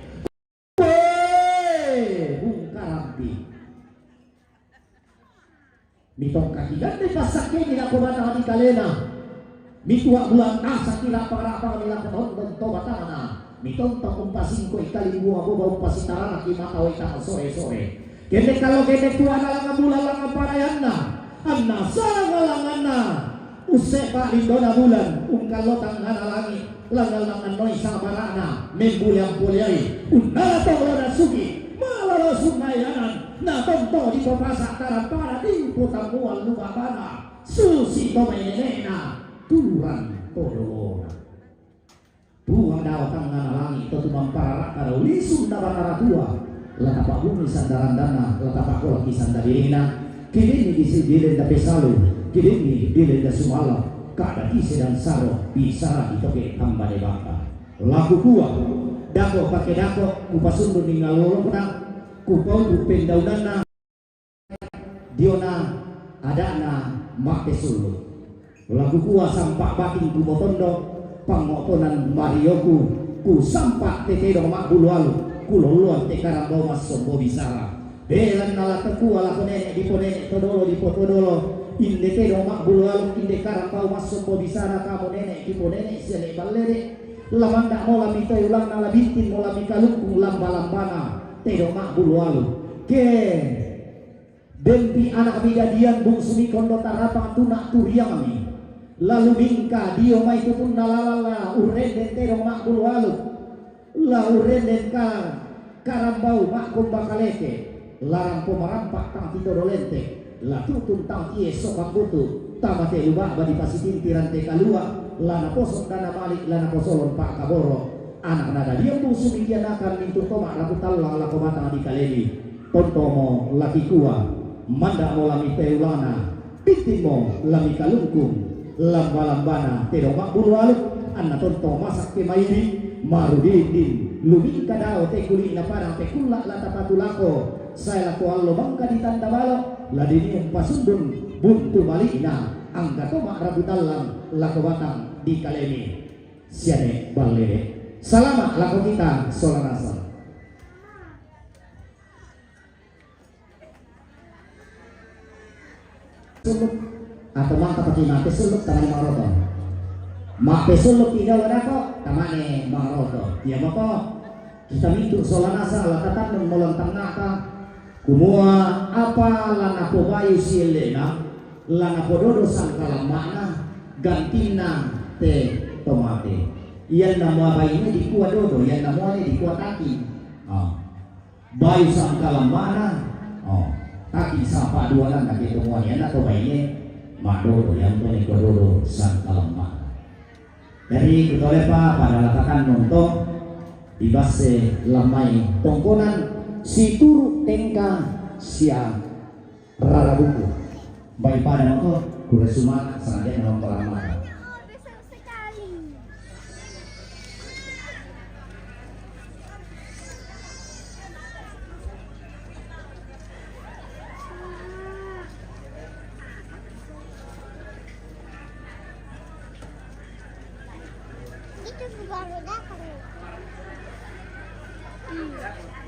bungkarampi. Mitongkaki gande passakkemi lako batang dikalena. Mitua bulan asa kila pangarapang mila keton dan tobatana. Mitontok umpasingko ikali bua boba umpasitarana kimata wai tama sore-sore. Kende kalo kende tua na langa bulan langa parayanna. Anna sanga langana. Usepa lindona bulan ungkalo tangana langi. Langa langa noi sabarana. Membuliang puliai. Unnala tolona sugi. Malolo sunnayanan. Na tonto di papasa tarapara di putamuan lubabana. Susi to mai nenekna turang to dolona. Puang dao tangngana langi to tumampararaka dao lisu na batara tua. La tapabungi sandarandana, la tapakolaki sandadirina. Kidini di si dilenda pesalu, kidini dilenda sumala. Kada kise dan saro bisara di toke tambane baka. Laku kua dako pake dako kupasundun ningalolokna. Kupaudu pendaunanna. Diona adana mapesuluk. Laku kua sampa bating kumotondo pangotonan marioku. Ku sampa tetedo mabulu alu. Ku loloan te karambau masombo bisara. Belan nala tekua lako nenek dipo nenek todolo dipo todolo. Inde tedo mabulu alu inde karambau masombo bisara kamo nenek dipo nenek sele balede. Lamanda mola mito ulang nala bintin mola mikalukung lamba-lambana. Tedo mabulu alu. Ke Dempi anak midadian bungsumi kondo tarapang tuna turiangmi. Lalu mingka dio mai tutunna lalala urrenden tedong ma'bulu aluk. La urrenden ka karambau ma'komba kaleke. Larampo marampa tang titodo lente. La tutun tang tie sokan butu. Tama te luba'ba di pasitintiran te kalua. La naposok dana malik la naposolon pa'kaboro. Anak nadadian bungsumi kianakan mintu toma rapu tallang lako batang di kaleli. Tontomo lakikua, manda'mo la miteulana, pittimmo la mikalungkung, lamba-lambana tedong ma'bulu aluk, anna tonto masakke mairi, marudindin, lumingka dao te kuli'na padang te kulla la tapatu lako, sae lako allo mangka ditanda balo, la diniung pasundun buntu mali'na, angka to ma'rabu tallang lako batang di kalemi. Siane ballede. Salama lako kita sola nasang. Suluk atau mangka pake mate suluk tamane mangaroto. Mate suluk tidak ada kok tamane mangaroto. Iya mako kita mintu sola nasa la tatannun molon tangngata. Kumua apa la napobayu siellena la napododo sangkalammana gantinna te tomate. Iyanna mua baine dikua dodo, iyanna muane dikua taki. Oh. Bayu sangkalammana, oh, taki sapa duanan na ketemuan yana to baine madodo yang to neko dodo sangkalammana. Jadi kutolepa pada latakan nonto di basse lamai tongkonan situru tengka sia rarabuku. Bai pada mako kure sumana sanadyan memperlamatan. Itu baru datang. Hmm.